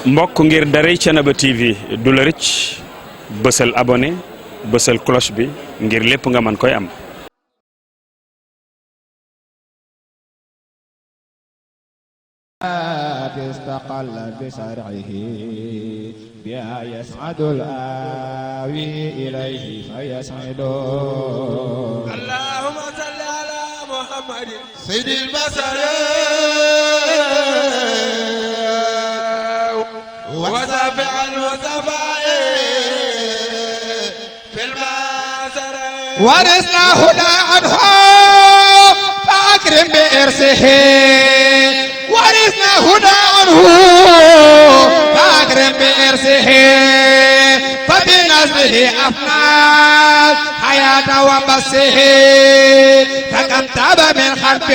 mbokk ngir daray Thiénaba TV du la rëcc bësal abonné bësal cloche bi ngir lépp nga mën koy am. استقل بشرعه بها يسعد الآوي إليه فيسعد. اللهم صل على محمد سيد البشر وسافع المصطفى في الماسر ورثنا هدى عنه فأكرم بإرثه ورثنا هدى عنه فأكرم بإرثه فبنزله أفنى حياة وبسه فكم تاب من خلف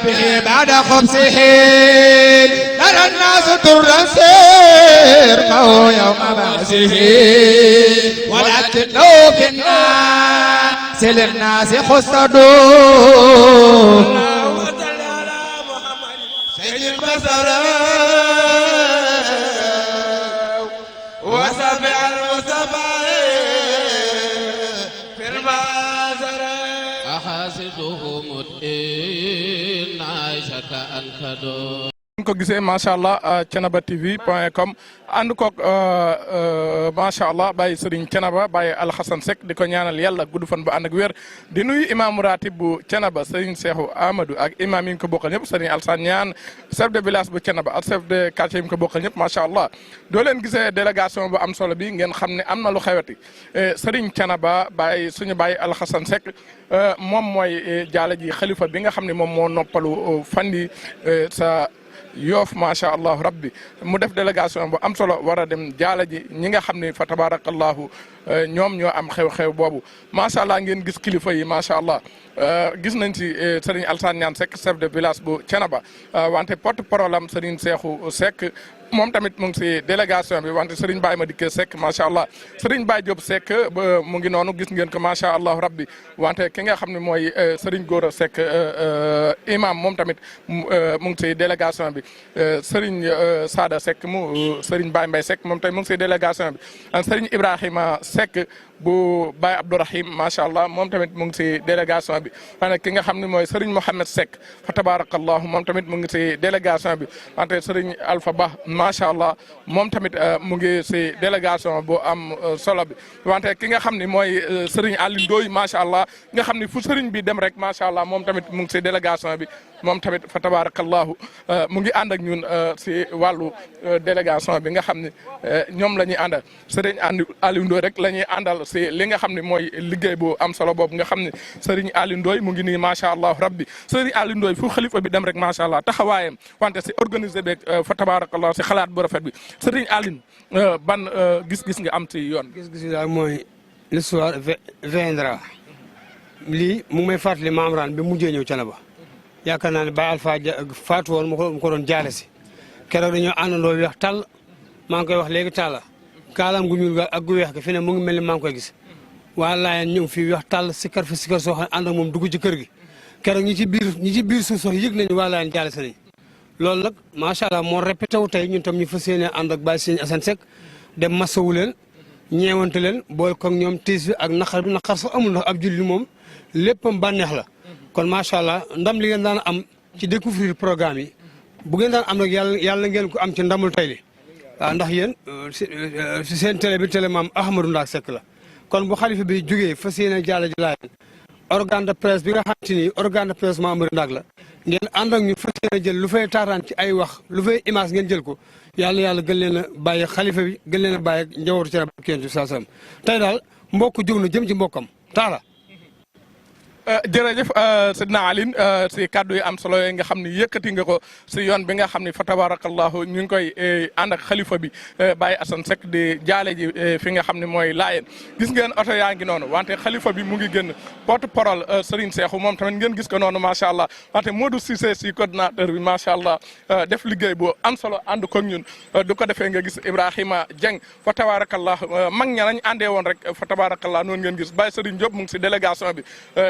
به بعد خبزه ترى الناس درا سيرقه يوم بعثه ولكنه في الناس للناس خسدوا. وسافع المصطفى في المازر أحاسده مطئن عائشة أنكدو ko gisee macha allah Thiénaba TV.com ànd koog macha allah Baye Serigne Thiénaba Baye Alxasan Seck di ko ñaanal yàlla gudd fan ba ànd ak wér di nuyu imaamu ratib bu Thiénaba Serigne Cheikhou Amadou ak imaam yi nga ko bokkal ñëpp Serigne Alsane Niane chef de village bu Thiénaba ak chef de quartier yi nga ko bokkal ñëpp macha allah doo leen gisee délégation bu am solo bi ngeen xam ne am na lu xewati Serigne Thiénaba Baye suñu Baye Alxasan Seck moom mooy jaala ji xalifa bi nga xam ne moom moo noppalu fan yi sa Yoof macha allah rabbi mu def délégation bu am solo war a dem jaala ji ñi nga xam ne fa tabarakallahu ñoom ñoo am xew-xew boobu macha allah ngeen gis kilifa yi macha allah gis nañ ci Serigne Alsane Niane Seck chef de village bu Thiénaba wante porte parole am Serigne Cheikhou Seck moom tamit mu ngi si délégation bi wante Serigne Baye Madické Seck macha allah Serigne Baye Diop Seck ba mu ngi noonu gis ngeen ko macha allah rabbi wante ki nga xam ne mooy Serigne Gora Seck imam moom tamit mu ngi si délégation bi Serigne Sada Seck mu Serigne Baye Mbaye Seck moom tamit mu ngi si délégation bi Serigne Ibrahima Seck bu Baye Abdourahim macha allah moom tamit mu ngi si délégation bi wante ki nga xam ne mooy Serigne Mohamed Seck fa tabarakallahu moom tamit mu ngi si délégation bi wante Serigne Alpha Ba macha allah moom tamit mu ngi si délégation bu am solo bi wante ki nga xam ne mooy Serigne Aliou Ndoye macha allah nga xam ne fu Serigne bi dem rek macha allah moom tamit mu ngi si délégation bi moom tamit fa tabarakallahu mu ngi ànd ak ñun si wàllu délégation bi nga xam ne ñoom la ñuy àndal Serigne Aliou Ndoye rek la ñuy àndal si li nga xam ne mooy liggéey bu am solo boobu nga xam ne Serigne Aliou Ndoye mu ngi nii macha allah rabbi Serigne Aliou Ndoye fu xalifa bi dem rek macha allah taxawaayam wante si organisé beeg fa tabarakallahu si xalaat bu rafet bi Serigne Aliou ban gis-gis nga am ci yoon. gis-gis daal mooy l'histoire viendra lii mu ngi may fàttali Maam Raan bi mujjee ñëw Thiénaba yaakaar naa ne Baye Alpha faatu woon mu ko doon jaale si keroog dañoo àndandoo weex tàll maa ngi koy wax léegi tàlla kaalaam gu ñuul ak gu weex ga fi ne mu ngi mel ni maa ngi koy gis waa laayeen ñëw fii weex tàll sikar fi sikar soo xam ne ànd ak moom dugg ci kër gi keroog ñi ci biir suuf sax yëg nañu waa laayeen jaale si nañ loolu nag macha allah moo répété wu tey ñun tam ñu fas yéene ànd ak Baye Serigne Assane Seck dem masawu leen ñeewante leen boole ko ak ñoom tiis bi ak naqar bi naqar sax amul ndax ab julli moom léppam bànneex la kon macha allah ndam li ngeen daan am ci découvrir programme yi bu ngeen daan am nag yàlla ngeen ko am ci ndamul tey li waaw ndax yéen si seen télé bi télé maam Ahmadou Ndaak Seck la kon bu xalifa bi jógee fas yéene jaala ji laayeen organe de presse bi nga xamante ni organe de presse Mamadou Ndaak la ngeen ànd ak ñu fas yéene jël lu fay taataan ci ay wax lu fay image ngeen jël ko yàlla gën leen a bàyyi xalifa bi gën leen a bàyyi njabootu Thiénaba kenn saa sam tey daal mbokk jóg na jëm ci mbokkam taala jërëjëf Seydina Aline si kàddu yi am solo yooyu nga xam ne yëkkati nga ko si yoon bi nga xam ne fa tabarakallahu ñu ngi koy ànd ak xalifa bi Baye Assane Seck di jaale ji fi nga xam ne mooy Laayeen gis ngeen oto yaa ngi noonu wante xalifa bi mu ngi génn porte parole Serigne Cheikhou moom tamit ngeen gis ko noonu macha allah wante Modou Cissé si coordinateur bi macha allah def liggéey bu am solo ànd ko ñun du ko defee nga gis Ibrahima Dieng fa tabarakallahu mag ña nañ àndee woon rek fa tabarakallahu noonu ngeen gis Baye Serigne Diop mu ngi si délégation bi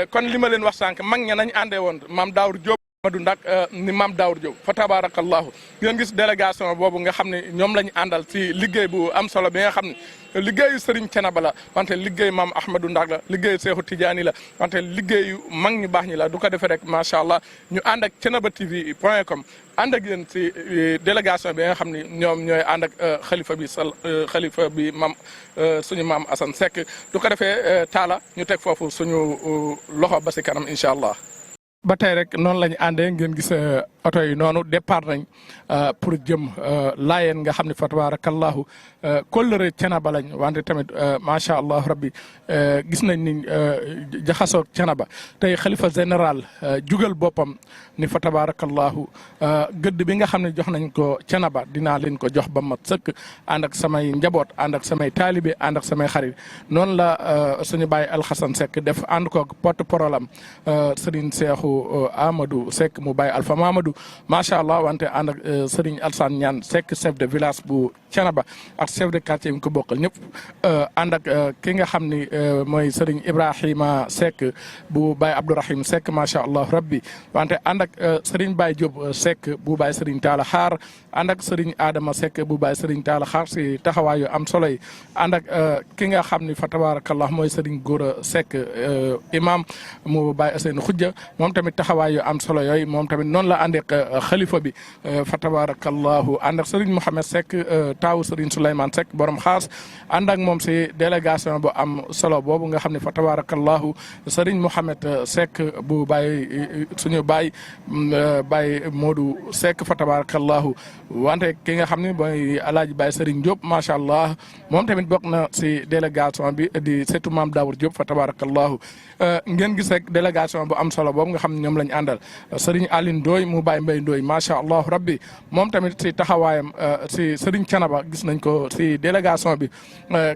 kon li ma leen wax sànq mag ña nañ àndee woon maam Daawur Diop Amadou Ndak ni Mame Daour Diop fa tabarakallahu ngeen gis délégation boobu nga xam ne ñoom lañu àndal ci liggéey bu am solo bi nga xam ne liggéeyu Serigne Thiénaba la wante liggéey Mame Ahmadou Ndak la liggéeyu Cheikhou Tidiane la wante liggéeyu mag ñi baax ñi la du ko defee rek macha allah ñu ànd ak thiénabatv.com ànd ak yéen ci délégation bi nga xam ne ñoom ñooy ànd ak xalifa bi suñu maam Assane Seck du ko defee taala ñu teg foofu suñu loxo ba si kanam incha allah. ba tey rek noonu la ñu àndee ngeen gis oto yi noonu départ nañ pour jëm laayeen nga xam ne fa tabarakallahu kóllëre Thiénaba lañ wante tamit macha allah rabbi gis nañ ni jaxasoo Thiénaba tey xalifa général jugal boppam ni fa tabarakallahu gëdd bi nga xam ne jox nañ ko Thiénaba dinaa leen ko jox ba mat sëkk ànd ak samay njaboot ànd ak samay taalibe ànd ak samay xarit noonu la suñu bàyyi Alxasan Seck def ànd ko porte parole am Serigne Cheikhou Amadou Seck mu bàyyi Alpha Mamadou macha allah wante ànd ak Serigne Alsane Niane Seck chef de village bu Thiénaba ak chef de quartier yi ko bokkal ñëpp ànd ak ki nga xam ni mooy Serigne Ibrahima Seck bu Baye Abdourahim Seck macha allah rabbi wante ànd ak Serigne Baye Diop Seck bu Baye Serigne Talla Xaar ànd ak Serigne Adama Seck bu Baye Serigne Talla Xaar si taxawaayu am solo yi ànd ak ki nga xam ni fa tabarakallah mooy Serigne Gora Seck imam mu Baye Seen Xujja moom tamit taxawaayu am solo yooyu moom tamit noonu la ànd ak xalifa bi fa tabarakallahu ànd ak Serigne Mohamed Seck taawu Serigne Souleymane Seck borom xaas ànd ak moom si délégation bu am solo boobu nga xam ne fa tabarakallahu Serigne Mohamed Seck bu Baye suñu Baye Modou Seck fa tabarakallahu wante ki nga xam ne mooy Alaaji Baye Serigne Diop macha allah moom tamit bokk na si délégation bi di setu Mame Daour Diop fa tabarakallahu ngeen gis rek délégation bu am solo boobu nga xam ne ñoom lañ àndal Serigne Aline Ndoye mu Baye Mbaye Ndoye macha allah rabbi moom tamit si taxawaayam si Serigne Thiénaba gis nañ ko si délégation bi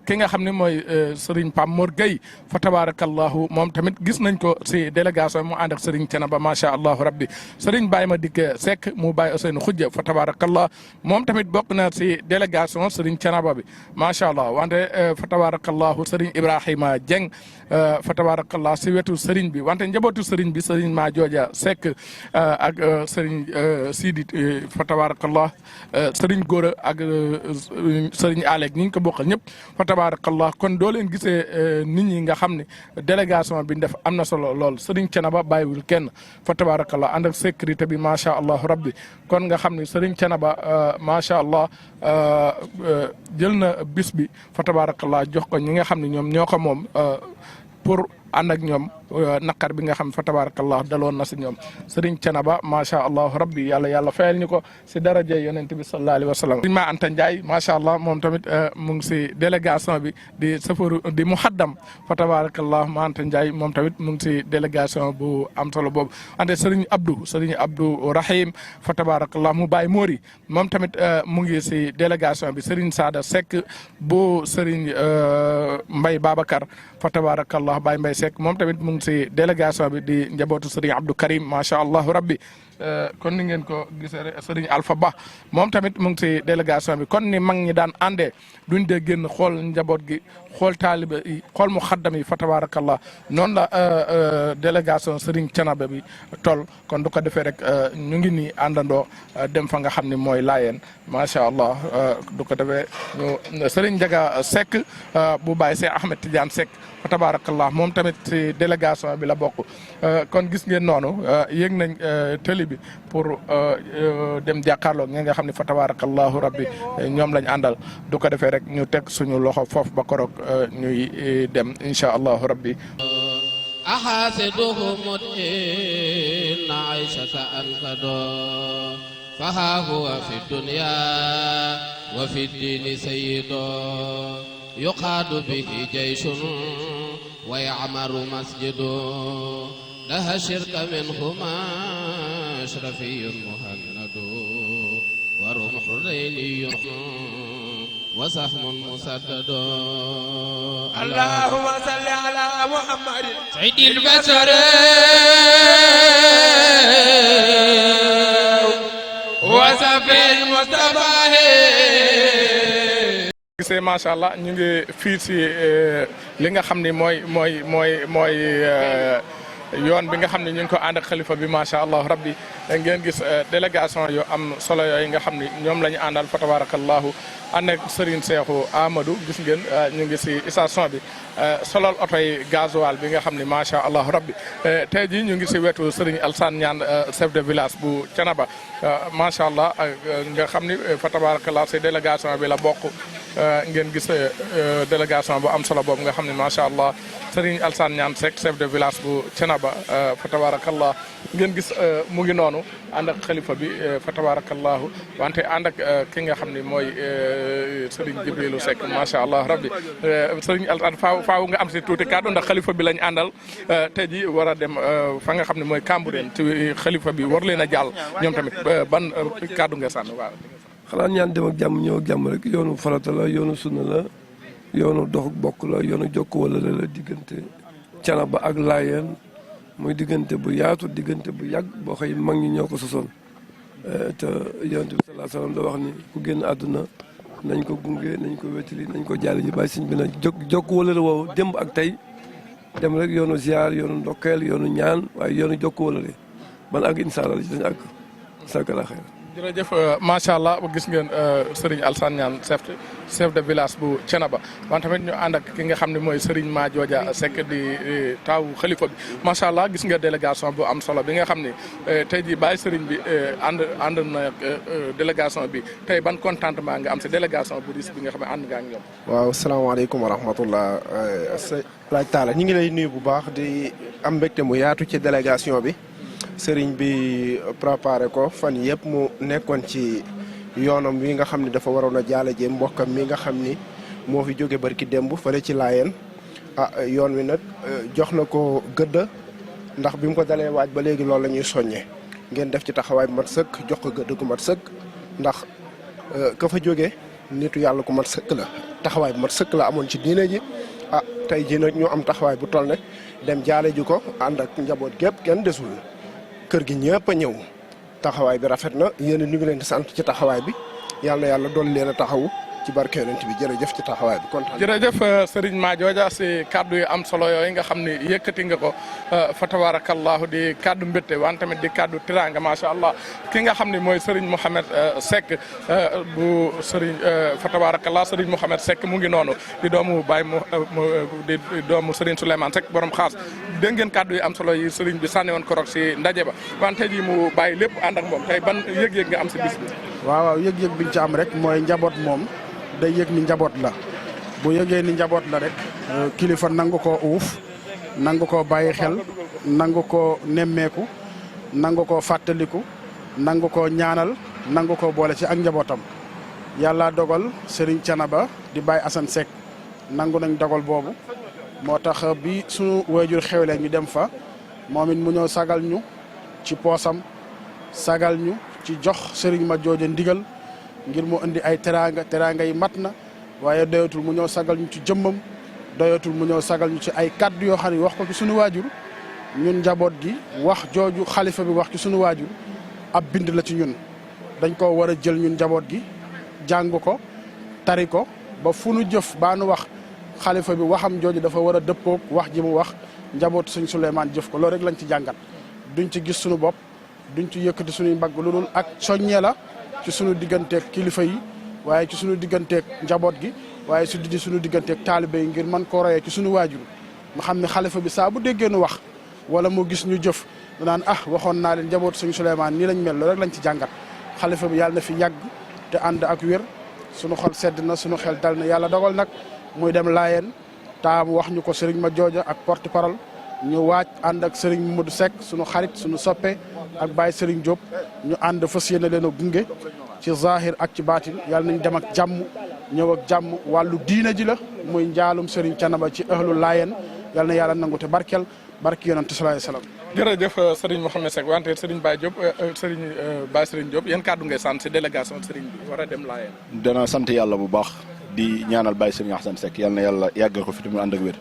ki nga xam ne mooy Serigne Pam Mor Gueye fa tabarakallahu moom tamit gis nañ ko si délégation mu ànd ak Serigne Thiénaba macha allah rabbi Serigne Baye ma dikke Seck mu Baye Ousseynou Khoudia fa tabarakallah moom tamit bokk na si délégation Serigne Thiénaba bi macha allah wante fa tabarakallahu Serigne Ibrahima Dieng fa tabarakallah si wetu Serigne bi wante njabootu Serigne bi Serigne Ma Jooja Seck ak Serigne Sidi fa tabarakallah Serigne Gora ak Serigne Alek ñi ñu ko bokkal ñëpp fa tabarakallah kon doo leen gisee nit ñi nga xam ne délégation bi def am na solo lool Serigne Thiénaba bàyyiwul kenn fa tabarakallah ànd ak sécurité bi macha allah rabbi kon nga xam ne Serigne Thiénaba macha allah jël na bis bi fa tabarakallah jox ko ñi nga xam ne ñoom ñoo ko moom pour ànd ak ñoom naqar bi nga xam fa tabarakallah daloon na si ñoom Serigne Thiénaba macha allah rabbi yàlla fayal ñu ko si daraja yonent bi sallallahu alayhi wa sallam Serigne Ma Anta Ndiaye macha allah moom tamit mu ngi si délégation bi di safaru di muhaddam fa tabarakallah Ma Anta Ndiaye moom tamit mu ngi si délégation bu am solo boobu ante Serigne Abdou Rahim fa tabarakallah mu Baye Mori moom tamit mu ngi si délégation bi Serigne Sada Seck bu Serigne Mbaye Babacar fa tabarakallah Baye Mbaye Seck moom tamit mu ngi si délégation bi di njabootu Serigne Abdou Karim macha allah rabbi kon ni ngeen ko gisee Serigne Alpha Ba moom tamit mu ngi si délégation bi kon ni mag ñi daan àndee duñ dee génn xool njaboot gi xool taaliba yi xool mu xaddam yi fa tabarakallah noonu la délégation Serigne Thiénaba bi toll kon du ko defee rek ñu ngi nii àndandoo dem fa nga xam ne mooy laayeen macha allah du ko defee ñu Serigne Ndiaga Seck bu Baye Cheikh Ahmed Tidiane Seck fa tabarakallah moom tamit si délégation bi la bokk kon gis ngeen noonu yéeg nañ tëli bi pour dem jàkkaarloog ñi nga xam ne fa tabarakallahu rabbi ñoom lañ àndal du ko defee rek ñu teg suñu loxo foofu ba koroog ñuy dem incha allahu rabbi أحاسدهم إن عيشك أنكدو فها هو في الدنيا وفي الدين سيد يقاد به جيش ويعمر مسجد لها الشرك منهما أشرفي مهند ورمح ليلي وسهم مسدد اللهم صل على محمد سيد البشر وصفي المصطفى gisee macha allah ñu ngi fii si li nga xam ni mooy yoon bi nga xam ne ñu ngi ko ànd ak xalifa bi macha allah rabbi ngeen gis délégation yu am solo yooyu nga xam ne ñoom la ñu àndal fa tabarakallahu ànd ak Serigne Cheikhou Amadou gis ngeen ñu ngi si station bi solal oto yi gasoil bi nga xam ne macha allah rabbi tey jii ñu ngi si wetu Serigne Alsane Niane chef de village bu Thiénaba macha allah nga xam ni fa tabarakallahu si délégation bi la bokk ngeen gis délégation bu am solo boobu nga xam ne macha allah Serigne Alsane Niane Seck chef de village bu Thiénaba fa tabarakallah ngeen gis mu ngi noonu ànd ak xalifa bi fa tabarakallahu wante ànd ak ki nga xam ne mooy Serigne Jibrilu Seck macha allah rabbi Serigne Alsane faaw nga am si tuuti kàddu ndax xalifa bi lañ àndal tey ji war a dem fa nga xam ne mooy Cambérène ci xalifa bi war leen a jàll ñoom tamit ban kàddu nga sànni waaw. xalaat ñaan dem ak jàmm ñëw ak jàmm rek yoonu farata la yoonu sunna la yoonu dox bokk la yoonu jokk wala la diggante Thiénaba ak Layeen muy diggante bu yaatu diggante bu yàgg boo xëy mag ñi ñoo ko sosoon te yonent bi sallallahu alayhi wasallam da wax ni ku génn àdduna nañ ko gunge nañ ko wétali nañ ko jàll ji bàyyi sëñ bi nag jokk wala la woowu démb ak tey dem rek yoonu ziar yoonu ndokkeel yoonu ñaan waaye yoonu jokk wala le man ak incha allah ci dañ ak sakala xeer jërëjëf macha allah gis ngeen Serigne Alsane Niane chef de village bu Thiénaba wante tamit ñu ànd ak ki nga xam ne mooy Serigne Madiodia Seck di taawu xalifa bi macha allah gis nga délégation bu am solo bi nga xam ne tey jii bàyyi Serigne bi ànd na délégation bi tey ban contentement nga am si délégation bu riis bi nga xam ne ànd nga ak ñoom. waaw salaamaaleykum wa rahmatullah laaj taala ñu ngi lay nuyu bu baax di am mbégte mu yaatu ci délégation bi. sëriñ bi préparé ko fan yëpp mu nekkoon ci yoonam wi nga xam ne dafa waroon a jaale jee mbokkam mi nga xam ni moo fi jóge barki démb fële ci Laayeen yoon wi nag jox na ko gëdd ndax bi mu ko dalee waaj ba léegi loolu la ñuy soññee ngeen def ci taxawaay bu mat sëkk jox ko gëdd gu mat sëkk ndax ka fa jóge nitu yàlla ku mat sëkk la taxawaay bu mat sëkk la amoon ci diine ji tey ji nag ñu am taxawaay bu toll ne dem jaale ji ko ànd ak njaboot gépp kenn desul kër gi ñëpp a ñëw taxawaay bi rafet na yéen ñu ngi leen di sant ci taxawaay bi yàlla yàlla doon leen a taxawu ci barke yonent bi jërëjëf ci taxawaay bi kontaan. jërëjëf Serigne Madiodia si kaddu yi am solo yooyu nga xam ne yëkkati nga ko fa tabarakallahu di kaddu mbégte wante tamit di kaddu tiranga macha allah ki nga xam ne mooy Serigne Mohamed Seck bu Serigne fa tabarakallah Serigne Mohamed Seck mu ngi noonu di doomu Baye di doomu Serigne Souleymane Seck borom xaas dégg ngeen kaddu yi am solo yi Serigne bi sànni woon korok si ndaje ba wante ji mu bàyyi lépp ànd ak moom tey ban yëg-yëg nga am si bis bi. waaw yëg-yëg biñ ci am rek mooy njaboot moom. day yëg ni njaboot la bu yëgee ni njaboot la rek kilifa nangu koo uuf nangu koo bàyyi xel nangu koo nemmeeku nangu koo fàttaliku nangu koo ñaanal nangu koo boole ci ak njabootam yàlla dogal Serigne Thiénaba di Baye Assane Seck nangu nañ dogal boobu moo tax bi sunu waajur xewlee ñu dem fa moom it mu ñëw sagal ñu ci poosam sagal ñu ci jox Serigne Madiodia ndigal ngir mu indi ay teraanga yi mat na waaye doyatul mu ñëw sagal ñu ci jëmmam doyatul mu ñëw sagal ñu ci ay kaddu yoo xam ne wax ko ci sunu waajur ñun njaboot gi wax jooju xalifa bi wax ci sunu waajur ab bind la ci ñun dañ ko war a jël ñun njaboot gi jàng ko tari ko ba fu nu jëf baa nu wax xalifa bi waxam jooju dafa war a dëppoog wax ji mu wax njaboot sëñ Souleymane jëf ko loolu rek lañ ci jàngat duñ ci gis sunu bopp duñ ci yëkkati sunuy mbagg lu dul ak soññee la ci sunu digganteeg kilifa yi waaye ci sunu digganteeg njaboot gi waaye su di sunu digganteeg taalibe yi ngir mën koo royee ci sunu waajur nga xam ne xalifa bi saa bu déggee nu wax wala mu gis ñu jëf danaan waxoon naa leen njaboot sëñ Souleymane nii lañ mel loolu rek lañ ci jàngat xalifa bi yàlla na fi yàgg te ànd ak wér sunu xol sedd na sunu xel dal na yàlla dogal nag muy dem Laayeen taam wax ñu ko Serigne Madiodia ak porte parole ñu waaj ànd ak Serigne Modou Seck sunu xarit sunu soppe ak Baye Serigne Diop ñu ànd fas yéene leen a gunge ci zahir ak ci baatin yàlla nañ dem ak jàmm ñëw ak jàmm wàllu diina ji la muy njaalum Serigne Thiénaba ci ahlu Laayeen yàlla na yàlla nangu te barkeel barki yonent sallallahu alayhi wasallam. jërëjëf Serigne Mohamed Seck wante Serigne Baye Diop Baye Serigne Diop yan kàddu ngay sant si délégation Serigne bi war a dem Laayeen. dana sant yàlla bu baax di ñaanal Baye Serigne Assane Seck yàlla na yàlla yàggal ko fi te mu ànd ak wér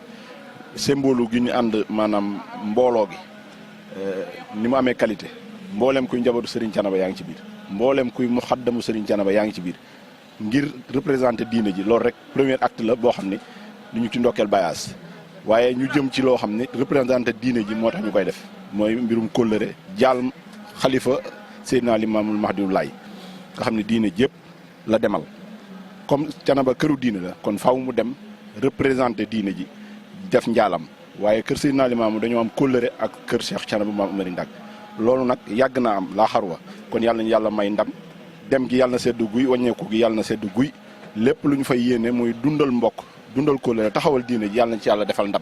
symbole gi ñu ànd maanaam mbooloo gi ni mu amee qualité mboolem kuy njabootu Serigne Thiénaba yaa ngi ci biir mboolem kuy muxaddamu Serigne Thiénaba yaa ngi ci biir ngir représenter diine ji loolu rek premier acte la boo xam ne du ñu ci ndokkeel bayaas waaye ñu jëm ci loo xam ne représenté diine ji moo tax ñu koy def mooy mbirum kóllëre jaal xalifa Seydina Limaamul Mahdiyu Laay nga xam ne diine jépp la demal comme Thiénaba këru diine la kon faaw mu dem représenté diine ji def njaalam waaye kër Seydina Limaamu dañoo am kóllëre ak kër Cheikh Thiénaba Maam Amary Ndak loolu nag yàgg naa am laa xarwa kon yàlla nañu yàlla may ndam dem gi yàlla na seddu guy wàññeeku gi yàlla na seddu guy lépp lu ñu fay yéene muy dundal mbokk dundal kóllëre taxawal diine ji yàlla nañ ci yàlla defal ndam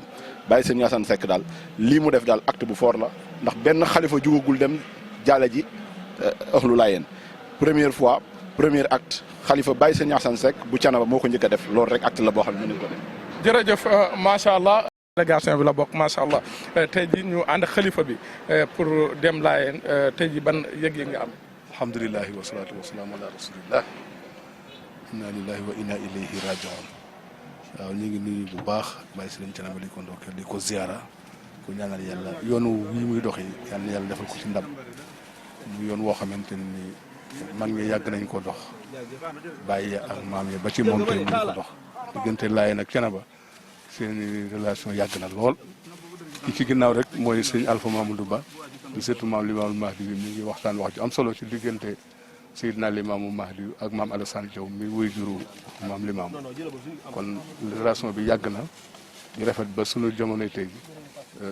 bàyyi sëñ Assane Seck daal lii mu def daal acte bu fort la ndax benn xalifa jugagul dem jaale ji Ahlu Laayeen première fois premier acte xalifa bàyyi sëñ Assane Seck bu Thiénaba moo ko njëkk a def loolu rek acte la boo xam ne ñu ko def. jërëjëf macha allah. délégation bi la bokk macha allah tey ji ñu ànd xalifa bi pour dem Laayeen tey ji ban yëg-yëg nga am. alhamdulilah wasalaatu wasalaam ala rasulillah inna lillahi wa inna ilayhi rajiun waaw ñu ngi nuyu bu baax bàyyi si leen Thiénaba di ko ndokkeel di ko ziara ko ñaanal yàlla yoonu wii muy doxi yàlla na yàlla defal ko ci ndam mu yoon woo xamante ni mag ñi yàgg nañ ko dox bàyyi ak maam yi ba ci moom tey mu ko dox diggante Laayeen ak Thiénaba seen relation yàgg na lool ki ci ginnaaw rek mooy sëñ Alpha Mamadou Ba di surtout maam Limaamul Mahdi bi mi ngi waxtaan wax ju am solo ci diggante Seydina Limaamu Mahdi ak maam Alassane Diaw mi wuy juru maam Limaamu kon relation bi yàgg na di rafet ba sunu jamonoy tey ji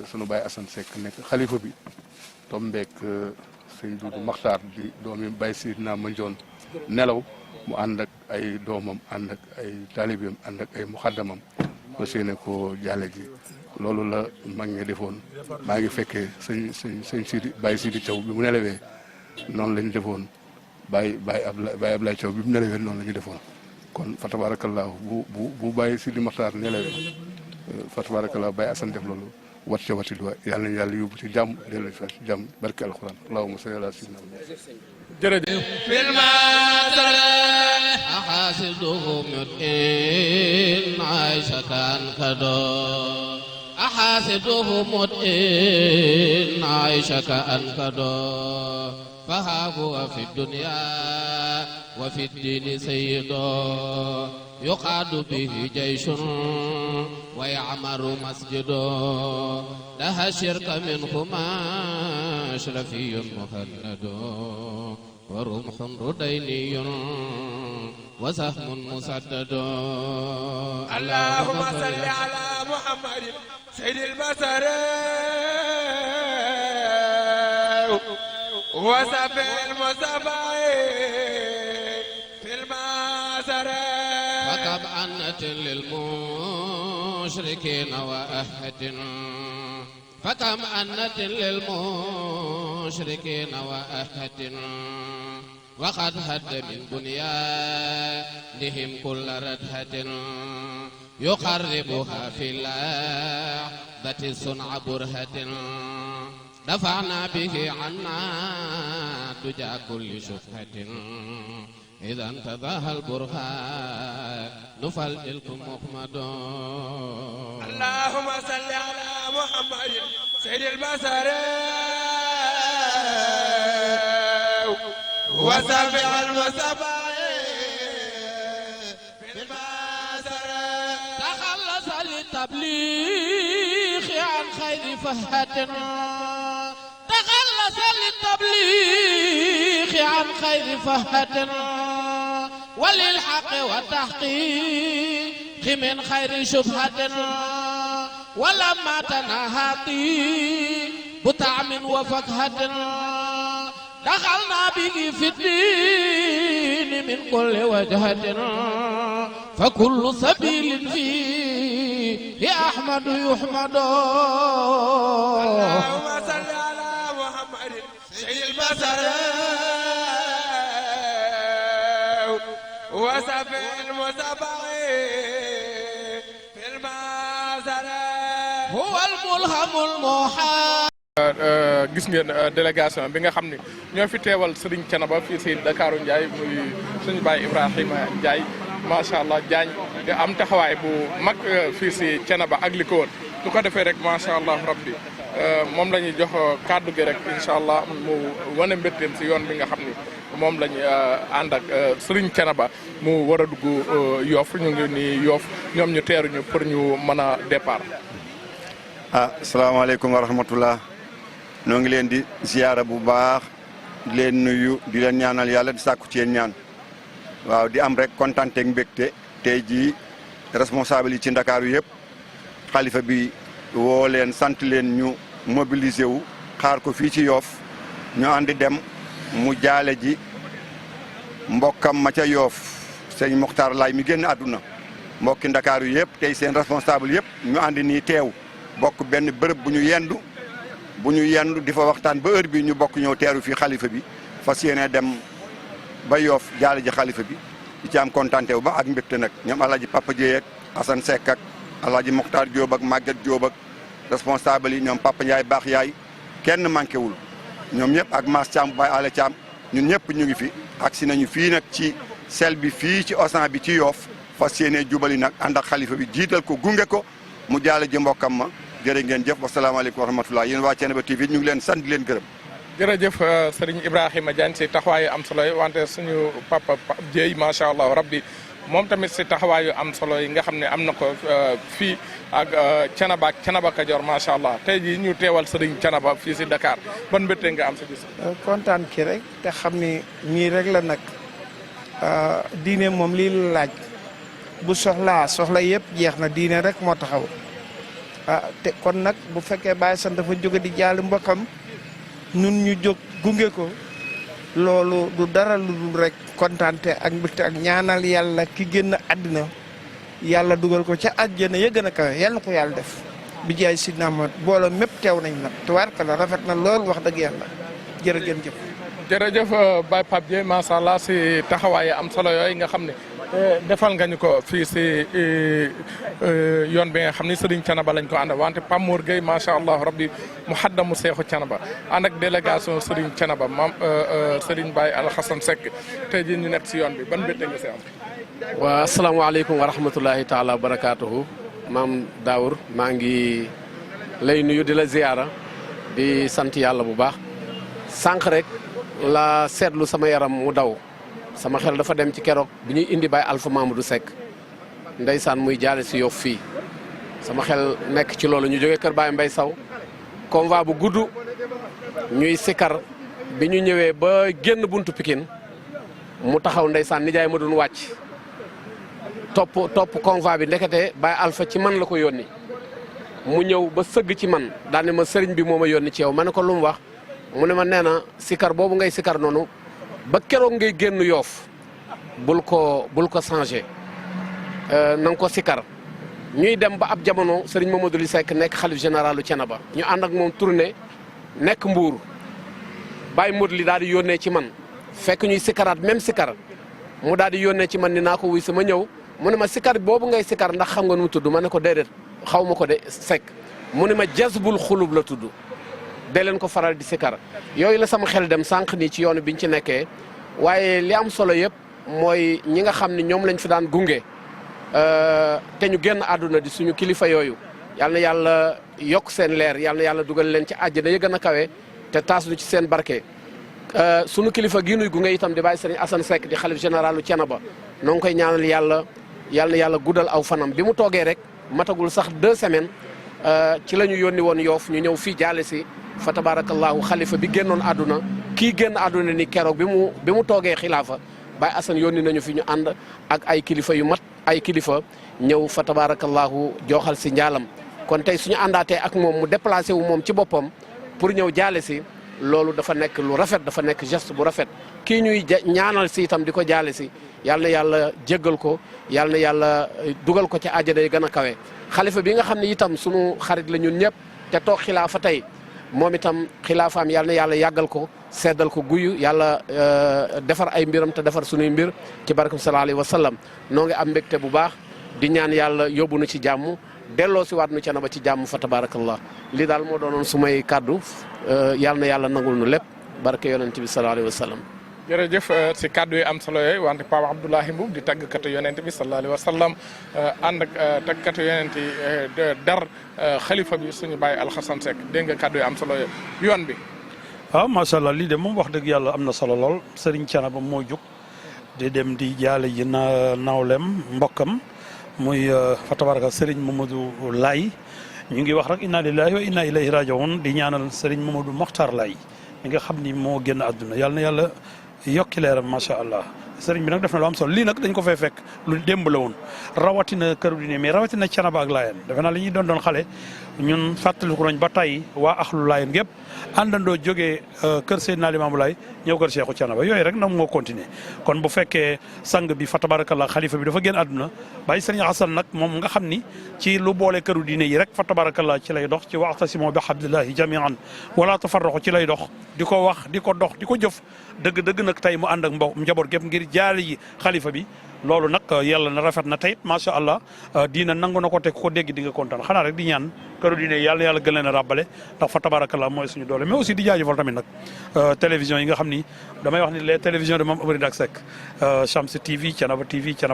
sunu baay Assane Seck nekk xalifa bi tombeek sëñ Duudu Maxtaar di doomi Baye Seydina Mandione nelaw mu ànd ak ay doomam ànd ak ay taalibeem ànd ak ay muxaddamam ba séene ko jàlle ji loolu la mag ñi defoon maa ngi fekkee sëñ Sidi Baye Sidi Thiaw bi mu nelawee noonu la ñu defoon Baye Ablaye Thiaw bi mu nelawee noonu la ñu defoon kon fa tabarakallahu bu Baye Sidi Maxtaar nelawee fa tabarakallahu Baye Assane def loolu wat ca wati duwa yàlla nañu yàlla yóbbu ci jàmm dellu fa ci jàmm barke alquran allahumma salli ala sayyidina jërëjëf أحاسدهم إن عيش كان كدو أحاسدهم إن عيش كان كدو فها هو في الدنيا وفي الدين سيد يقعد به جيش ويعمر مسجد لها الشرك منهما أشرفي مهند ورمح رديني وسهم مسدد اللهم صل على محمد سيد البشر وسفي المصطفى في المسر فكم أنة للمشركين وأهد فكم أنة للمشركين وأهد وقد هد من بنيانهم كل ردهة يقربها في اللحظة صنع برهة دفعنا به عنا دجى كل شبهة إذا انتظاها البرهان فلتلكم محمد اللهم صل على محمد سيد البشر وسبع المصطفى في المسر تخلص للتبليغ عن خير فهتنا تخلص للتبليغ عن خير فهتنا وللحق والتحقيق من خير شبهتنا ولما تناهى بطعم وفكهتنا دخلنا به في الدين من كل وجهتنا فكل سبيل فيه أحمد يحمد اللهم صل على محمد سيد البشر وسفي المصطفى في المسر هو الملهم المحال gis ngeen délégation bi nga xam ne ñoo fi teewal Serigne Thiénaba fii si Dakaru Ndiaye muy suñu baay Ibrahima Ndiaye macha allah Diagne di am taxawaay bu mag fii si Thiénaba ak li ko woon su ko defee rek macha allah rabbi moom la ñuy jox kàddu gi rek incha allah mu wane mbégteem si yoon bi nga xam ni moom la ñu ànd ak Serigne Thiénaba mu war a dugg Yoff ñu ngi nii Yoff ñoom ñu teeruñu pour ñu mën a départ. salaamaaleykum wa rahmatullah noo ngi leen di ziyaara bu baax di leen nuyu di leen ñaanal yàlla di sàkku ci yéen ñaan waaw di am rek kontante ak mbégte tey jii responsable yi ci Ndakaaru yëpp xalifa bi woo leen sant leen ñu mobiliser wu xaar ko fii ci Yoof ñu àndi dem mu jaale ji mbokkam ma ca Yoof sëñ Mokhtar Laay mi génn àdduna mbokki Ndakaaru yëpp tey seen responsable yëpp ñu àndi nii teew bokk benn bërëb bu ñu yendu di fa waxtaan ba heure bi ñu bokk ñëw teeru fii xalifa bi fas yéene dem ba Yoof jaale ji xalifa bi di ci am kontante wu ba ak mbégte nag ñoom Alaaji Papa Dieye ak Assane Seck ak Alaaji Mokhtar Diop ak Maguette Diop ak responsable yi ñoom Papa Ndiaye baax yaay kenn manqué wul ñoom ñëpp ak Mass Thiam Baye Ale Thiam ñun ñëpp ñu ngi fi agsi nañu fii nag ci sel bi fii ci Auchan bi ci Yoof fas yéene jubali nag ànd ak xalifa bi jiital ko gunge ko mu jaale ji mbokkam ma jërë ngeen jëf wasalaamaaleykum wa rahmatulah yéen waa Thiénaba TV ñu ngi leen sant di leen gërëm. jërëjëf Serigne Ibrahima Diagne si taxawaayu am solo yi wante suñu papa Dieye macha allah rabbi moom tamit si taxawaayu am solo yi nga xam ne am na ko fii ak Thiénaba ak Thiénaba Kajoor macha allah tey jii ñu teewal Serigne Thiénaba fii si Dakar ban mbégte nga am si gis. kontaan ki rek te xam ni ñii rek la nag diine moom lii la laaj bu soxla yëpp jeex na diine rek moo taxaw. te kon nag bu fekkee Baye Assane dafa jóge di jaali mbokkam ñun ñu jóg gunge ko loolu du dara lu dul rek kontaante ak mbégte ak ñaanal yàlla ki génn àddina yàlla dugal ko ca àjjana ya gën a kawe yàlla na ko yàlla def bi jaay sidna Muhammad booloo mépp teew nañ nag tubaarkalla rafet na lool wax dëgg yàlla jërëjëf. jërëjëf Baye Pape Dieye macha allah si taxawaay am solo yooyu nga xam ne defal nga ñu ko fii si yoon bi nga xam ni Serigne Thiénaba lañ ko ànd wante Pape Mor Gueye macha allah rabbi muhaddamu Seexu Thiénaba ànd ak délégation Serigne Thiénaba maam Serigne Baye Alxasan Seck tey jii ñu nekk si yoon bi ban mbégte nga si am. waa asalaamaaleykum wa rahmatulahi taala wa barakaatuhu maam Daour maa ngi lay nuyu di la ziyaara di sant yàlla bu baax sànq rek la seetlu sama yaram mu daw. sama xel dafa dem ci keroog bi ñuy indi Baye Alpha Mamadou Seck ndeysaan muy jaale si Yoff fii sama xel nekk ci loolu ñu jógee kër Baye Mbaye Saw convoi bu gudd ñuy sikar bi ñu ñëwee ba génn buntu Pikine mu taxaw ndeysaan nijaay ma doon wàcc topp convoi bi ndekete Baye Alpha ci man la ko yónni mu ñëw ba sëgg ci man daane ma sëriñ bi moo ma yónni ci yow ma ne ko lu mu wax mu ne ma nee na sikar boobu ngay sikar noonu ba keroog ngay génn Yoof bul ko changé na nga ko sikar ñuy dem ba ab jamono Serigne Mamadou Li Seck nekk xalif généralu Thiénaba ñu ànd ak moom tourné nekk Mbuur Baye Modou Li daal di yónnee ci man fekk ñuy sikaraat même sikar mu daal di yónnee ci man ni naa ko wuy sama ñëw mu ne ma sikar boobu ngay sikar ndax xam nga nu mu tudd ma ne ko déedéet xaw ma ko de Seck mu ne ma jazbul xulub la tudd dee leen ko faral di sikar yooyu la sama xel dem sànq nii ci yoonu biñ ci nekkee waaye li am solo yëpp mooy ñi nga xam ne ñoom lañ fi daan gunge te ñu génn àdduna di suñu kilifa yooyu yal na yàlla yokk seen leer yal na yàlla dugal leen ci àjjana ya gën a kawe te taas lu ci seen barke. sunu kilifa gii nuy gunge itam di bàyyi Serigne Assane Seck di xalif généralu Thiénaba noo ngi koy ñaanal yàlla yal na yàlla guddal aw fanam bi mu toogee rek matagul sax 2 semaines ci la ñu yónni woon Yoof ñu ñëw fii jaale si. fa tabarakallahu xalifa bi génnoon àdduna kii génn àdduna ni keroog bi mu toogee xilaafa Baye Assane yónni nañu fi ñu ànd ak ay kilifa yu mat ay kilifa ñëw fa tabarakallahu jooxal si njaalam kon tey suñu àndaatee ak moom mu déplacé wu moom ci boppam pour ñëw jaale si loolu dafa nekk lu rafet dafa nekk geste bu rafet kii ñuy ñaanal si itam di ko jaale si yal na yàlla jéggal ko yal na yàlla dugal ko ci àjjana yi gën a kawe xalifa bi nga xam ne itam sunu xarit la ñun ñëpp te toog xilaafa tey moom itam xilaafaam yal na yàlla yàggal ko seddal ko guyu yàlla defar ay mbiram te defar sunuy mbir ci barkam sallallahu alayhi wa sallam noo ngi am mbégte bu baax di ñaan yàlla yóbbu nu ci jàmm delloo si waat nu Thiénaba ci jàmm fa tabarakallah lii daal moo doonoon sumay kàddu yal na yàlla nangul nu lépp barke yonent bi sallallahu alayhi wa sallam. jërëjëf si kàddu yi am solo yooyu wante Pape Abdoulahi Mboub di tàggkatu yonent bi sallallahu alayhi wa sallam ànd ak tàggkatu yonent yi dar xalifa bi suñu Baye Alxasan Seck dégg nga kàddu yi am solo yooyu yoon bi. waaw macha allah lii de moom wax dëgg yàlla am na solo lool Serigne Thiénaba moo jóg di dem di jaale ji nawlem mbokkam muy fa tabaraka Serigne Mamadou Laye ñu ngi wax rek inna lillahi wa inna ilayhi rajiun di ñaanal Serigne Mamadou Mokhtar Laye mi nga xam ni moo génn àdduna yàlla na yàlla yokki leeram macha allah sëriñ bi nag def na lu am solo lii nag dañ ko fay fekk lu démb la woon rawatina këru diine mais rawatina Thiénaba ak Laayeen defe naa li ñuy doon xale ñun fàttaliku nañ ba tey waa axlu Laayeen gépp àndandoo jógee kër Seydina Limaamu Laay ñëw kër Cheikhu Thiénaba yooyu rek nag moo continuer kon bu fekkee sang bi fa tabarakallah xalifa bi dafa génn àdduna bàyyi sëriñ Hasan nag moom nga xam ni ci lu boole këru diine yi rek fa tabarakallah ci lay dox ci wa'tasimu bi hablillahi jami'an wala tafarraqu ci lay dox di ko wax di ko dox di ko jëf dëgg nag tey mu ànd ak njaboot gépp ngir jaale yi xalifa bi loolu nag yàlla na rafet na tey macha allah diina nangu na ko te ko dégg di nga kontaan xanaa rek di ñaan këru diine yàlla gën leen a ràbbale ndax fa tabarakallah mooy suñu doole mais aussi di jaajëfal tamit nag télévision yi nga xam ni damay wax ni les télévisions de Mame Amary Ndack Seck Shamsu TV Thiénaba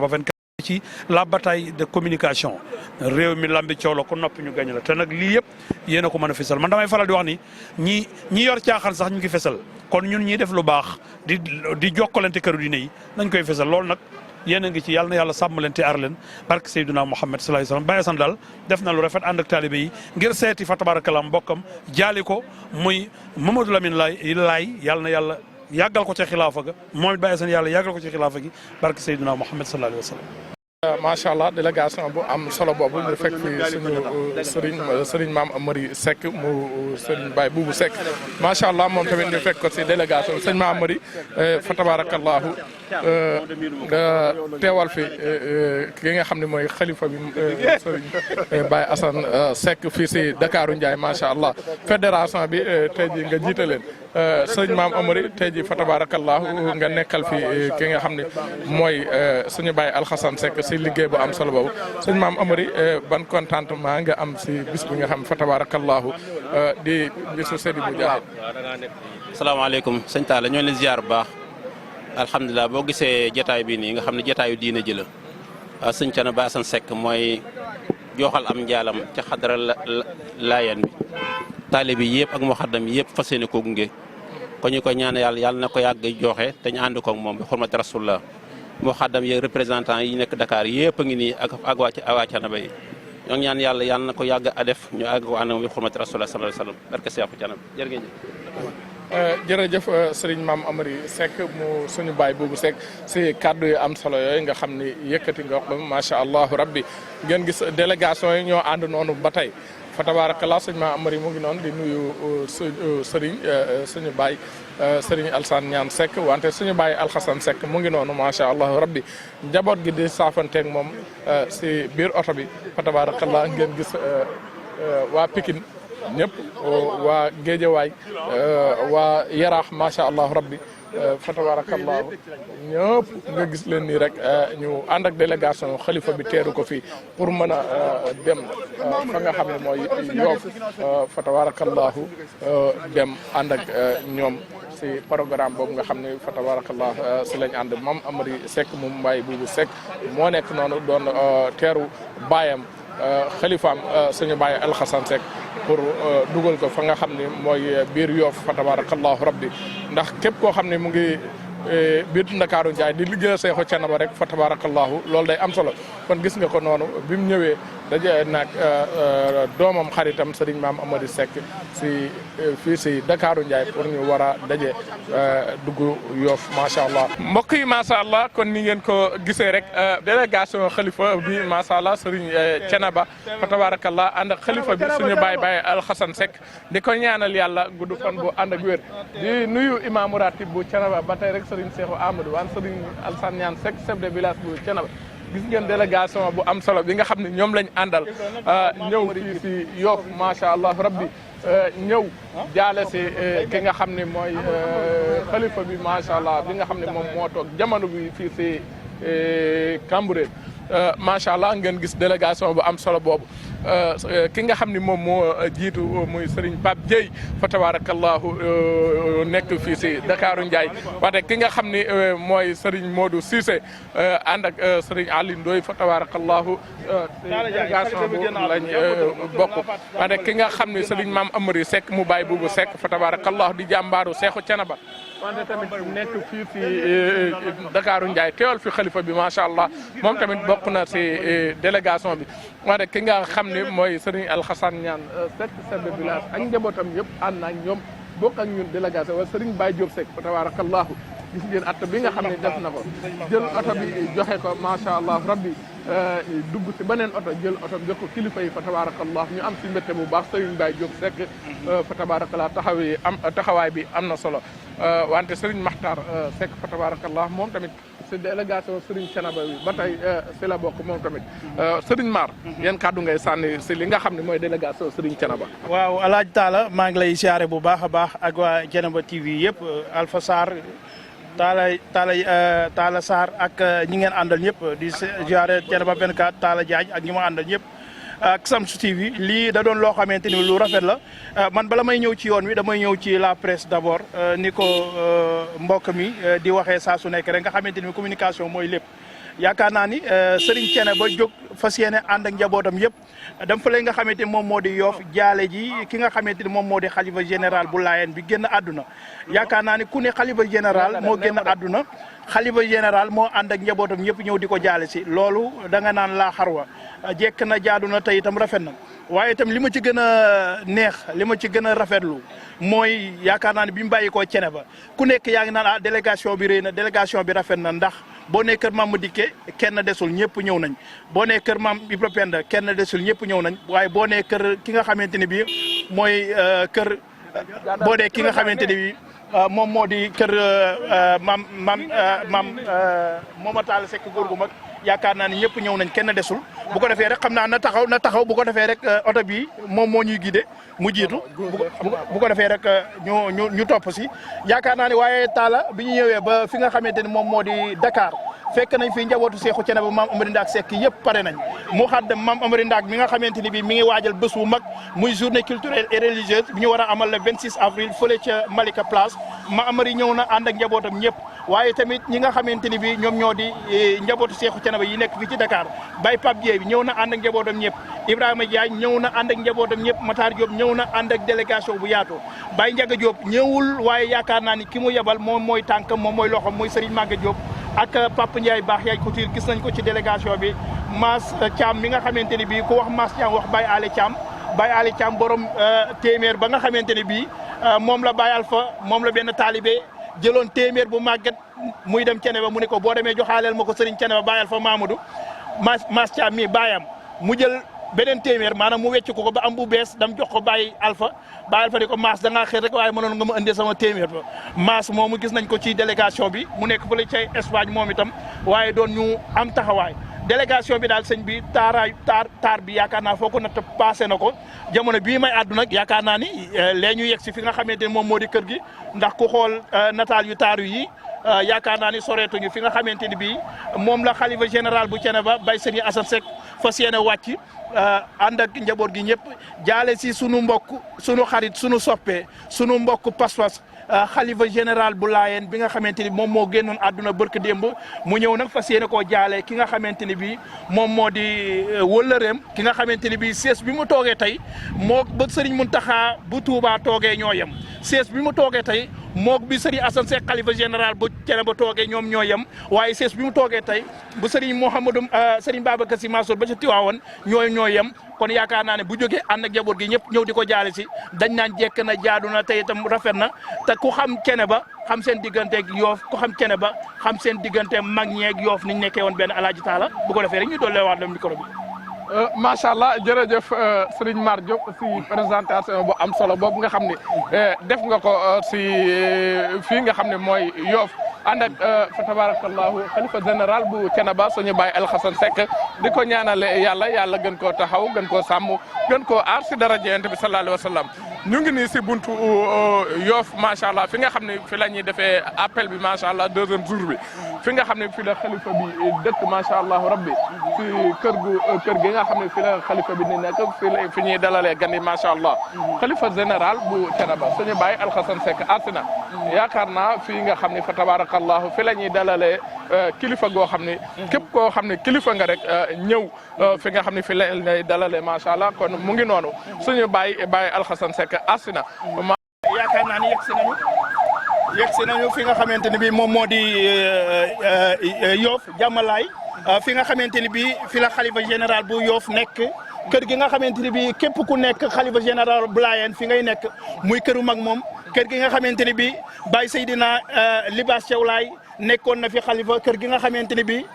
24 ci la bataille de communication réew mi lambi coow la ko noppi ñu gañ la te nag lii yëpp yéen a ko mën a fesal man damay faral di wax ni ñi yor caaxaan sax ñu ngi fesal kon ñun ñiy def lu baax di jokkalante këru diine yi nañ koy fesal loolu nag yéen a ngi ci yàlla na yàlla sàmm leen te aar leen barke Seydina Muhammad sallallahu alayhi wasallam Baye Assane daal def na lu rafet ànd ak taalibe yi ngir seeti fa tabarakallah mbokkam jaali ko muy Mamadou Lamine Laye yàlla na yàlla yàggal ko ci xilaafa ga moom it Baye Assane yàlla yàggal ko ci xilaafa gi barke Seydina Muhammad sallallahu alayhi wasallam macha allah délégation bu am solo boobu ñu fekk fi suñu sëriñ Mame Amary Seck mu sëriñ Baye Boubou Seck macha allah moom tamit ñu fekk ko si délégation sëriñ Mame Amary fa tabarakallahu nga teewal fi ki nga xam ne mooy xalifa bi sëriñ Baye Assane Seck fii si Dakaru Ndiaye macha allah fédération bi tey ji nga jiite leen sëriñ Mame Amary tey ji fa tabarakallahu nga nekkal fi ki nga xam ne mooy suñu Baye Alxasan Seck si liggéey bu am solo boobu sëñ Mame Amary ban contentement nga am si bis bi nga xam fa tabarakallahu di bisu Seydi bu Jaahid. salaamaaleykum sëñ Talla ñoo leen ziar bu baax alhamdulilah boo gisee jotaay bi nii nga xam ne jotaayu diine ji la sëñ Thiénaba Assane Seck mooy joxal am njaalam ca xadara Laayeen bi taalibe yi yëpp ak muxaddam yi yëpp fas yéene koo gunge ko ñu koy ñaan yàlla na ko yàgg joxe te ñu ànd koog moom bi xurmati rasulullah moo xaddam yeeg représentant yi nekk Dakar yëpp a ngi nii ak waa Thiénaba yi ñoo ngi ñaan yàlla na ko yàgg a def ñu àgg ko ànd bi xurmati rasulullah sallallahu alayhi wasallam barke Seexu Thiénaba jërë ngeen jërëjëf Serigne Mame Amary Seck mu suñu baay Boubou Seck si kaddu yu am solo yooyu nga xam ni yëkkati nga wax ba macha allah rabbi ngeen gis délégation yi ñoo ànd noonu ba tey fa tabarakallah sëñ Mame Amary mu ngi noonu di nuyu suñu baay Serigne Alsane Niane Seck wante suñu baay Alxasan Seck mu ngi noonu macha allah rabbi njaboot gi di saafanteeg moom si biir oto bi fa tabarakallah ngeen gis waa Pikine ñëpp waa Géejawaay waa Yaraax macha allah rabbi fa tabarakallahu ñëpp nga gis leen nii rek ñu ànd ak délégation xalifa bi teeru ko fii pour mën a dem fa nga xam ne mooy Yoof fa tabarakallahu dem ànd ak ñoom si programme boobu nga xam ne fa tabarakallah si lañ ànd Mame Amary Seck mu Baye Boubou Seck moo nekk noonu doon teeru baayam xalifaam suñu Baye Alxasan Seck pour dugal ko fa nga xam ne mooy biir Yoof fa tabarakallahu rabbi ndax képp koo xam ne mu ngi biir Ndakaaru Njaay di liggéeyal Seexu Thiénaba rek fa tabarakallahu loolu day am solo kon gis nga ko noonu bi mu ñëwee daje nag doomam xaritam Serigne Mame Amary Seck si fii si Ndakaaru Njaay pour ñu war a daje dugg Yoof macha allah. mbokk yi macha allah kon ni ngeen ko gisee rek délégation xalifa bi macha allah Serigne Thiénaba fa tabarakallah ànd ak xalifa bi suñu baay Alxasan Seck di ko ñaanal yàlla gudd fan bu ànd ak wér di nuyu imaamu ratib bu Thiénaba ba tey rek Serigne Cheikhou Amadou waan Serigne Alsane Niane Seck chef de village bu Thiénaba gis ngeen délégation bu am solo bi nga xam ne ñoom lañ àndal ñëw fii si Yoof macha allah rabbi ñëw jaale si ki nga xam ne mooy xalifa bi macha allah bi nga xam ne moom moo toog jamono bi fii si Cambérène macha allah ngeen gis délégation bu am solo boobu ki nga xam ne moom moo jiitu muy Serigne Pape Dieye fa tabarakallahu nekk fii si Dakaru Ndiaye wante ki nga xam ne mooy Serigne Modou Cissé ànd ak Serigne Ali Ndoye fa tabarakallahu délégation bu lañ bokk wante ki nga xam ne Serigne Mame Amary Seck mu Baye Boubou Seck fa tabarakallahu di jàmbaaru Seexu Thiénaba wante tamit nekk fii si Dakaaru Ndiaye teewal fi xalifa bi macha allah moom tamit bokk na si délégation bi wante ki nga xam ne mooy Serigne Alxasan Ñaan Seck chef de village ak njabootam yëpp ànd ak ñoom bokk ak ñun délégation wala Serigne Baye Diop Seck fa tabarakallahu gis ngeen oto bi nga xam ne def na ko jël oto bi joxe ko macha allah rabbi dugg si beneen oto jël oto bi jox ko kilifa yi fa tabarakallah ñu am si mbette bu baax Serigne Baye Diop Seck fa tabarakallah taxawaay bi am na solo wante Serigne Makhtar Seck fa tabarakallah moom tamit si délégation Serigne Thiénaba bi ba tey si la bokk moom tamit Serigne Mar yan kàddu ngay sànni si li nga xam ne mooy délégation Serigne Thiénaba. waaw Alaaji Talla maa ngi lay siyaare bu baax a baax ak waa Thiénaba TV yëpp Alpha Sarr Talla Sarr ak ñi ngeen àndal ñëpp di siyaare Thiénaba 24 Talla Diagne ak ñi ma àndal ñëpp ak Samsu TV lii da doon loo xamante ni lu rafet la man bala may ñëw ci yoon wi damay ñëw ci la presse d'abord ni ko mbokk mi di waxee saa su nekk rek nga xamante ni communication mooy lépp yaakaar naa ni Serigne Thiénaba jóg fas yéene ànd ak njabootam yëpp dam fa lay nga xamante ni moom moo di Yoff jaale ji ki nga xamante ni moom moo di xalifa général bu Laayeen bi génn àdduna yaakaar naa ni ku ne xalifa général moo génn àdduna xalifa général moo ànd ak njabootam yëpp ñëw di ko jaale si loolu da nga naan laa xarwa jekk na jaadu na tey itam rafet na waaye itam li ma ci gën a neex li ma ci gën a rafetlu mooy yaakaar naa ne bi mu bàyyi koo Thiénaba ku nekk yaa ngi naan ah délégation bi rëy na délégation bi rafet na ndax boo nee kër maam Madické kenn desul ñëpp ñëw nañ boo nee kër maam Ibra Penda kenn desul ñëpp ñëw nañ waaye boo nee kër ki nga xamante ne bii mooy kër boo dee ki nga xamante ne bii moom moo di kër maam Mooma Talla Seck góor gu mag yaakaar naa ni ñëpp ñëw nañ kenn desul bu ko defee rek xam naa na taxaw bu ko defee rek oto bi moom moo ñuy guidé mu jiitu bu ko defee rek ñu topp si yaakaar naa ni waaye Talla bi ñu ñëwee ba fi nga xamante ni moom moo di Dakar fekk nañ fi njabootu Seexu Thiénaba maam Amary Ndaak Seck yëpp pare nañ mu xaddam maam Amary Ndaak mi nga xamante ni bii mi ngi waajal bés bu mag muy journée culturelle et religieuse bi ñu war a amal le 26 avril fële ca Malika Place ma Amary ñëw na ànd ak njabootam ñëpp waaye tamit ñi nga xamante ni bii ñoom ñoo di njabootu Seexu Thiénaba yi nekk fii ci Dakar Baye Pape Dieye bi ñëw na ànd ak njabootam ñëpp Ibrahima Diagne ñëw na ànd ak njabootam ñëpp Matar Diop ñëw na ànd ak délégation bu yaatu Baye Ndiaga Diop ñëwul waaye yaakaar naa ni ki mu yebal moom mooy tànkam moom mooy loxom mooy Serigne Maga Diop ak Papa Ndiaye baax yaay Couture gis nañ ko ci délégation bi Mass Thiam mi nga xamante ni bii ku wax Mass Thiam wax Baye Ale Thiam borom téeméer ba nga xamante ni bii moom la Baye Alpha moom la benn taalibe jëloon téeméer bu màggat muy dem Thiénaba mu ne ko boo demee joxaaleel ma ko Serigne Thiénaba Baye Alpha Mamadou Mass Thiam mi baayam mu jël beneen téeméer maanaam mu wecc ko ba am bu bees dam jox ko Baye Alpha di ko Mass da ngaa xëy rek waaye mënoon nga ma indee sama téeméer ba Mass moomu gis nañ ko ci délégation bi mu nekk fële ca Espagne moom itam waaye doon ñu am taxawaay délégation bi daal sëñ bi taar bi yaakaar naa foo ko natt passé na ko jamono bii may àddu nag yaakaar naa ni lee ñu yegg si fi nga xamante ni moom moo di kër gi ndax ku xool nataal yu taaru yi yaakaar naa ni soreetuñu fi nga xamante ni bii moom la xalifa général bu Thiénaba Baye Serigne Assane Seck fas yéene wàcc ànd ak njaboot gi ñëpp jaale si sunu mbokk sunu xarit sunu soppe sunu mbokk pas-pas xalifa général bu Laayeen bi nga xamante ni moom moo génnoon àdduna barke démb mu ñëw nag fas yéene koo jaale ki nga xamante ni bii moom moo di wëllëreem ki nga xamante ni bii sees bi mu toogee tey moo ba Serigne Mountakha bu Touba toogee ñoo yem sees bi mu toogee tey mook bi Serigne Assane Seck xalifa général bu Thiénaba toogee ñoom ñoo yem waaye sees bi mu toogee tey bu Serigne Mouhamadou Serigne Babacar Sy Mansour ba ca Tiwaawoon ñoo yem kon yaakaar naa ne bu jógee ànd ak njaboot gi ñëpp ñëw di ko jaale si dañ naan jekk na jaadu na tey itam rafet na te ku xam Thiénaba xam seen digganteeg Yoff ku xam Thiénaba xam seen diggante mag ñeeg Yoff niñ nekkee woon benn Alaaji Taala bu ko defee rek ñu dollee waat la micro bi. macha allah jërëjëf Serigne Mar Diop si présentation bu am solo boobu nga xam ne def nga ko si fii nga xam ne mooy Yoff ànd ak fa tabarakallahu xalifa général bu Thiénaba suñu Baye Alxasan Seck di ko ñaanale yàlla gën koo taxaw gën koo sàmm gën koo aar si daraja Yonent bi sallallahu alayhi wa sallam ñu ngi nii si buntu Yoff macha allah fi nga xam ne fi la ñuy defee appel bi macha allah deuxième jour bi fi nga xam ne fi la xalifa bi dëkk macha allah rabbi si kër gi nga xam ne fi la xalifa bi ni nekk fi ñuy dalalee gan yi macha allah xalifa général bu Thiénaba suñu Baye Alxasan Seck asina yaakaar naa fii nga xam ne fa tabarakallahu fi la ñuy dalalee kilifa goo xam ne képp koo xam ne kilifa nga rek ñëw fi nga xam ne fi la ñuy dalalee macha allah kon mu ngi noonu suñu Baye Alxasan Seck asina yaakaar naa ni yegg si nañu yegg si nañu fi nga xamante ni bii moom moo di Yoff Jàmmalaay fi nga xamante ni bii fi la xalifa général bu Yoff nekk kër gi nga xamante ni bii képp ku nekk xalifa général bu Laayeen fi ngay nekk muy këru mag moom kër gi nga xamante ni bii Baye Seydina Libaas Thiaw Laay nekkoon na fi xalifa kër gi nga xamante ni bii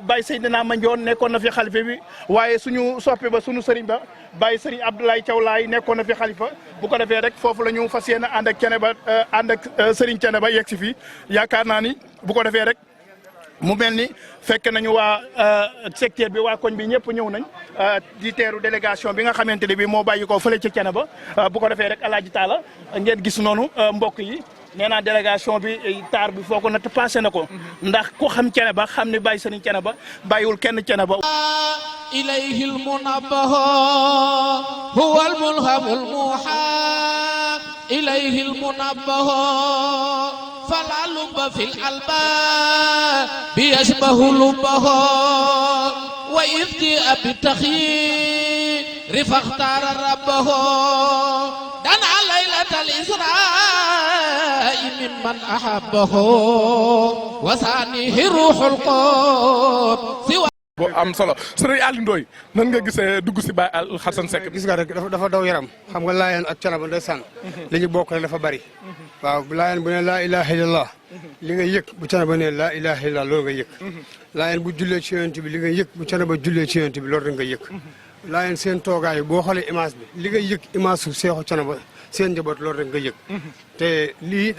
Baye Seydina Mandione nekkoon na fi xalifa bi waaye suñu soppe ba suñu sëriñ ba Baye Sëriñ Abdoulaye Thiaw Laay nekkoon na fi xalifa bu ko defee rek foofu la ñu fas yéene ànd ak Thiénaba ànd ak Sëriñ Thiénaba yegg si fii yaakaar naa ni bu ko defee rek mu mel ni fekk nañu waa secteur bi waa koñ bi ñëpp ñëw nañ di teeru délégation bi nga xamante ne bii moo bàyyi ko fële ci Thiénaba bu ko defee rek Alaaji Taala ngeen gis noonu mbokk yi nee naa délégation bi taar bi foo ko natt passé na ko ndax ku xam Thiénaba xam ni bàyyi Sëriñ Thiénaba bàyyiwul kenn Thiénaba إليه المنبه هو الملهم الموحى إليه المنبه فلا لب في الألباب يشبه لبه وإذ جاء بالتخيير فاختار ربه دنا ليلة الإسراء ممن أحبه وثانيه روح القدس bu am solo sëriñ Aliou Ndoye nan nga gisee dugg si Baye Alxasan Seck. gis nga rek dafa daw yaram xam nga Laayeen ak Thiénaba ndeysaan li ñu bokk rek dafa bari waaw Laayeen bu ne laa ilaha illallah li nga yëg bu Thiénaba ne laa ilaha illallah loolu nga yëg Laayeen bu jullee ci yonent bi li nga yëg bu Thiénaba jullee ci yonent bi loolu rek nga yëg Laayeen seen toogaay boo xoolee image bi li nga yëg image su Seexu Thiénaba seen njaboot loolu rek nga yëg te lii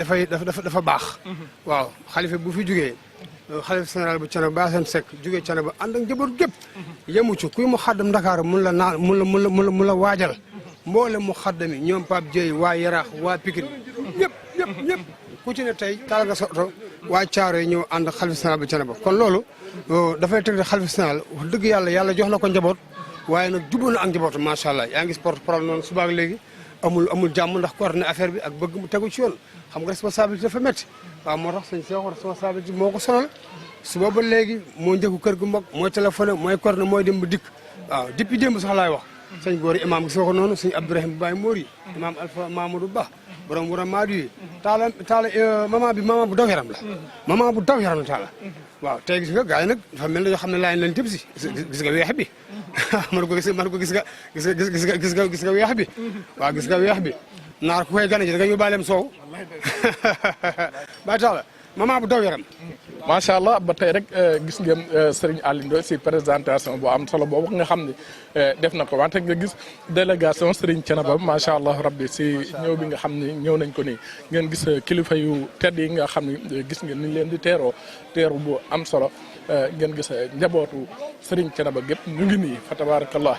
dafa baax waaw xalifa bu fi jugee xalifa général bu Thiénaba Baye Assane Seck jugee Thiénaba ànd ak njaboot gépp yemu ci kuy mu xaddam Ndakaaru mun la waajal mboole mu xaddami ñoom Pape Dieye waa Yaraax waa Pikine ñëpp ku ci ne tey taal nga sa oto waa Thiaroye ñëw ànd xalifa général bu Thiénaba kon loolu dafay teg xalifa général wax dëgg yàlla jox na ko njaboot waaye nag jubóo na ak njabootu macha allah yaa ngi gis porte-parole noonu subaak léegi amul jàmm ndax coordonné affaire bi ak bëgg mu tegu ci yoon xam nga responsabilité dafa métti waaw moo tax sëñ Cheikh responsabilité moo ko sonal suba ba léegi moo njëkku kër gu mag mooy téléphoné mooy coordonné mooy dem ba dikk waaw depuis démb sax laay wax sëñ góor yi imaam gis nga ko noonu sëñ Abdourahim bu Baye Mori imaam Alpha Mamadou Ba borom wura maadu yi taala maman bu daw yaram la maman bu daw yaram la taala waaw tey gis nga gars yi nag dafa mel ne yoo xam ne Laayeen lañ tëb si gis nga weex bi man ko gis nga weex bi waaw gis nga weex bi naar ku koy gane ji da nga yóbbaaleem soow ba taala maman bu daw yaram macha allah ba tey rek gis ngeen Serigne Aliou Ndoye si présentation bu am solo boobu nga xam ne def na ko wante nga gis délégation Serigne Thiénaba macha allah rabbi si ñëw bi nga xam ne ñëw nañ ko nii ngeen gis kilifa yu tedd yi nga xam ne gis ngeen ni leen di teeru bu am solo ngeen gis njabootu Serigne Thiénaba gépp ñu ngi nii fa tabarakallah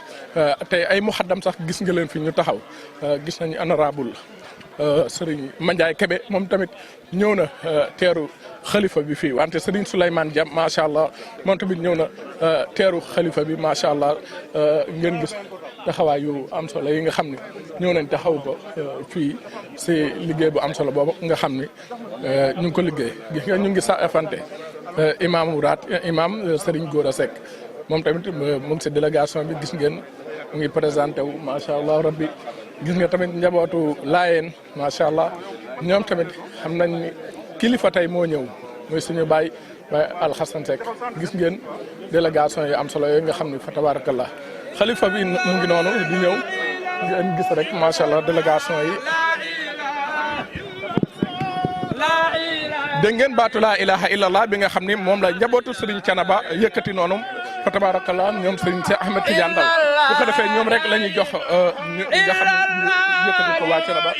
tey ay muxaddam sax gis nga leen fi ñu taxaw gis nañu honorable Serigne Mandiaye Kébé moom tamit ñëw na teeru xalifa bi fii wante Serigne Souleymane Diam macha allah moom tamit ñëw na teeru xalifa bi macha allah ngeen gis taxawaay yu am solo yi nga xam ne ñëw nañ taxaw ko fii si liggéey bu am solo boobu nga xam ne ñu ngi ko liggéey gis nga ñu ngi sa afante imam Serigne Gora Seck moom tamit mu ngi si délégation bi gis ngeen mu ngi présenté wu macha allah rabbi gis nga tamit njabootu Laayeen macha allah ñoom tamit xam nañ ni kilifa tey moo ñëw mooy suñu Baye Alxasan Seck gis ngeen délégation yi am solo yooyu nga xam ne fa tabarakallah xalifa bi mu ngi noonu di ñëw ngeen gis rek macha allah délégation yi. dégg ngeen baatu laa ilaha illallah bi nga xam ni moom la njabootu Serigne Thiénaba yëkkati noonu fa tabarakallah ñoom Serigne Cheikh Ahmed Tidiane Ndao bu ko defee ñoom rek la ñuy jox ñu nga xam ne yëkkati ko waa Thiénaba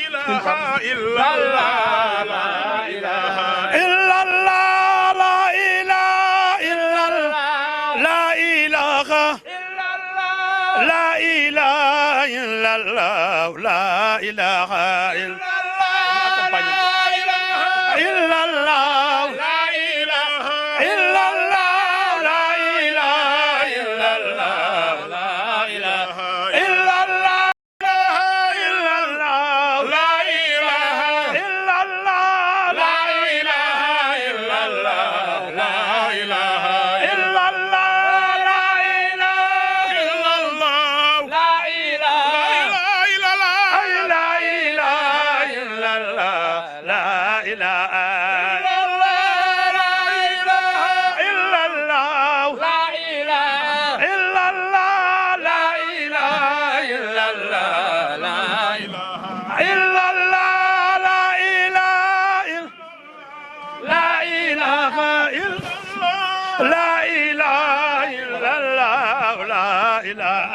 لا إله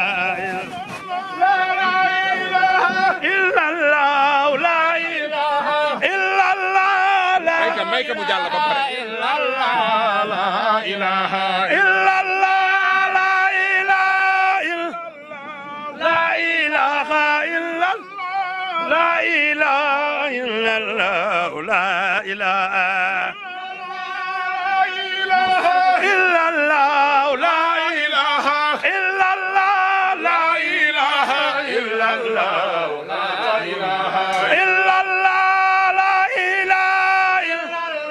إلا الله لا إله إلا الله لا إله إلا الله لا إله إلا الله لا إله إلا لا إله إلا الله لا إله إلا الله لا إله إلا الله لا إله إلا الله لا إله إلا الله لا إله إلا الله لا إله إلا الله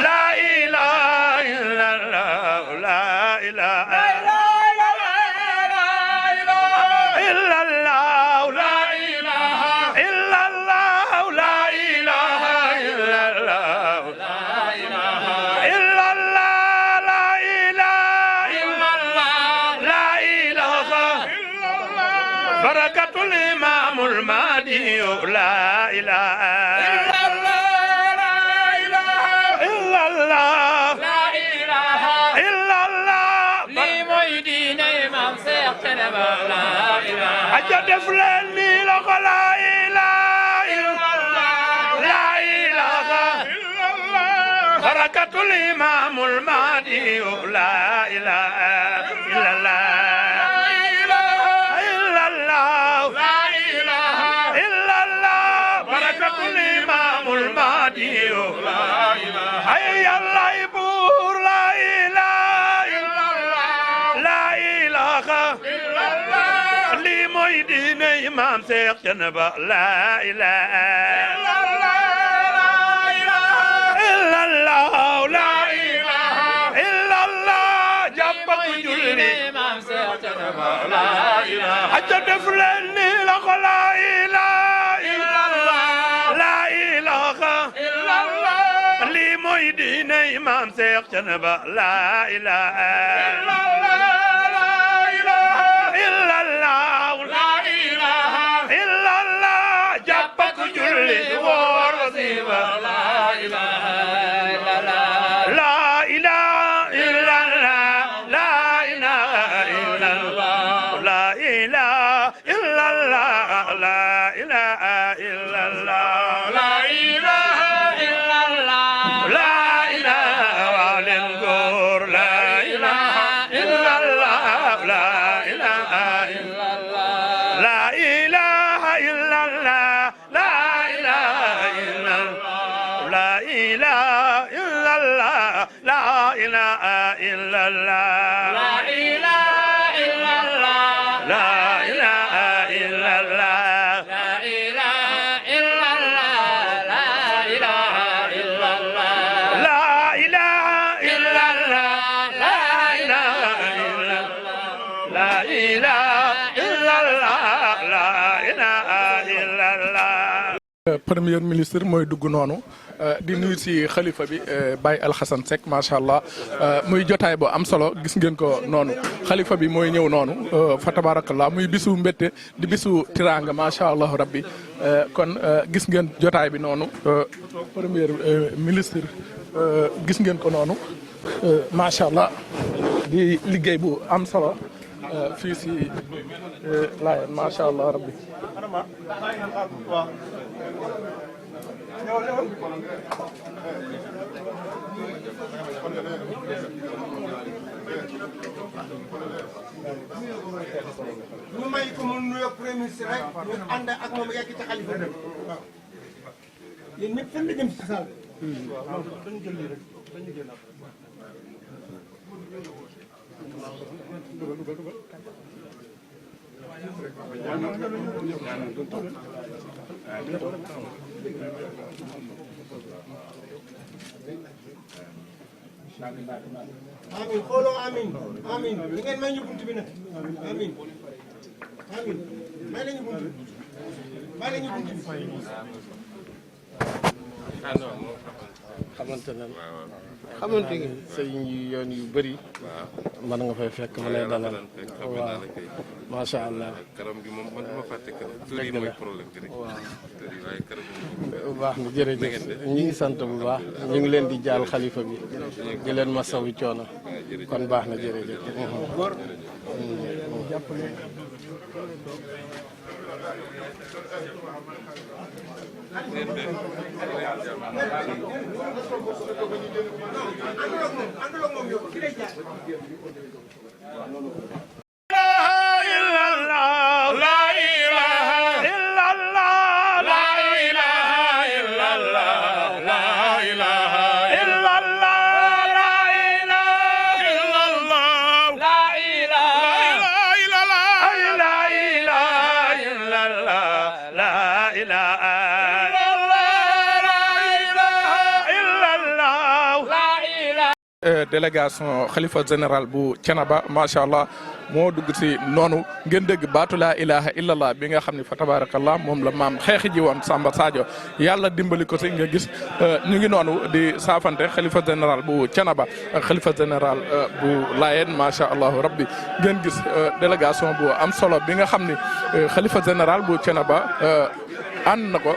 لا إله إلا الله لا إله إلا الله لا إله إلا الله لا إله إلا الله لا إله إلا الله لا إله إلا الله لا إله إلا الله بركة الإمام المهدي لا إله إلا الله لا إله إلا الله لا إله إلا الله لميدين إمام شيخ تنبا لا إله أجد فلاني لك لا إله إلا الله لا إله إلا الله بركة الإمام المهدي لا إله إلا الله لا إله إلا الله لا إله إلا الله بركة الإمام المهدي لا إله أي الله يبور لا إله إلا الله لا إله إلا الله لي مويدين إمام شيخ جنبا لا إله إلا الله إلا الله لا إله إلا الله جابك جلي إمام شيخ جنبا لا إله أجد فلاني لك لا إله إلا الله لا إله إلا الله لي مويدين إمام شيخ جنبا لا إله إلا الله لا إله إلا الله لا إله إلا الله جابك جلي ورسيبا لا إله إلا الله لا إله إلا الله لا إله إلا الله لا إله إلا الله لا إله إلا الله لا إله إلا الله لا إله والنور لا إله إلا الله لا إله إلا الله لا إله إلا الله لا إله إلا الله لا إله إلا الله لا إله إلا الله لا إله إلا الله لا إله إلا الله لا إله إلا الله لا إله إلا الله لا إله إلا الله لا إله إلا الله لا إله إلا الله لا إله إلا الله premier ministre mooy dugg noonu di nuyu si xalifa bi Baye Alxasan Seck macha allah muy jotaay bu am solo gis ngeen ko noonu xalifa bi mooy ñëw noonu fa tabarakallah muy bisu mbette di bisu tiranga macha allah rabbi kon gis ngeen jotaay bi noonu premier ministre gis ngeen ko noonu macha allah di liggéey bu am solo fii si Laayeen macha allah rabbi ñu may ko mu nuyoo premier ministre rek ñu ànd ak moom yegg ci xalifa bi yéen ñëpp fan la jëm si saal amin xooloo amin amin li ngeen may ñu bunt bi nag amin amin may lañu bunt bi may lañu bunt bi xamante nga sëñ yi yoon yu bëri man nga fay fekk ma lay dalal waaw macha allah karam gi moom man dama fàtte karam tur yi mooy problème bi rek tur yi waaye karam baax na jërëjëf ñi ngi sant bu baax ñu ngi leen di jaal xalifa bi di leen masawu coono kon baax na jërëjëf. délégation xalifa général bu Thiénaba macha allah moo dugg si noonu ngeen dégg baatu laa ilaha illallah bi nga xam ne fa tabarakallah moom la maam xeexi ji woon Samba Sadio yàlla dimbali ko si nga gis ñu ngi noonu di saafante xalifa général bu Thiénaba ak xalifa général bu Layeen macha allah rabbi ngeen gis délégation bu am solo bi nga xam ne xalifa général bu Thiénaba ànd na ko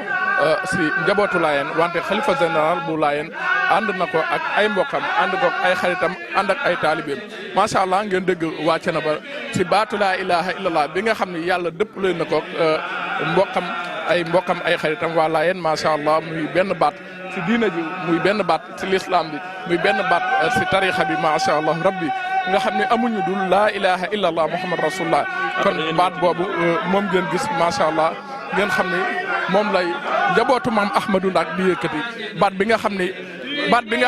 si njabootu Layeen wante xalifa général bu Layeen ànd na ko ak ay mbokkam ànd ko ay xaritam ànd ak ay taalibeem macha allah ngeen dégg waa Thiénaba si baatu laa ilaha illallah bi nga xam ne yàlla dëpp leen na ko mbokkam ay xaritam waa Layeen macha allah muy benn baat si diina ji muy benn baat si l'islam bi muy benn baat si tarixa bi macha allah rabbi nga xam ne amuñu dul laa ilaha illallah muhammad rasulullah kon baat boobu moom ngeen gis macha allah ngeen xam ne moom lay njabootu maam Ahmadou Ndak di yëkkati baat bi nga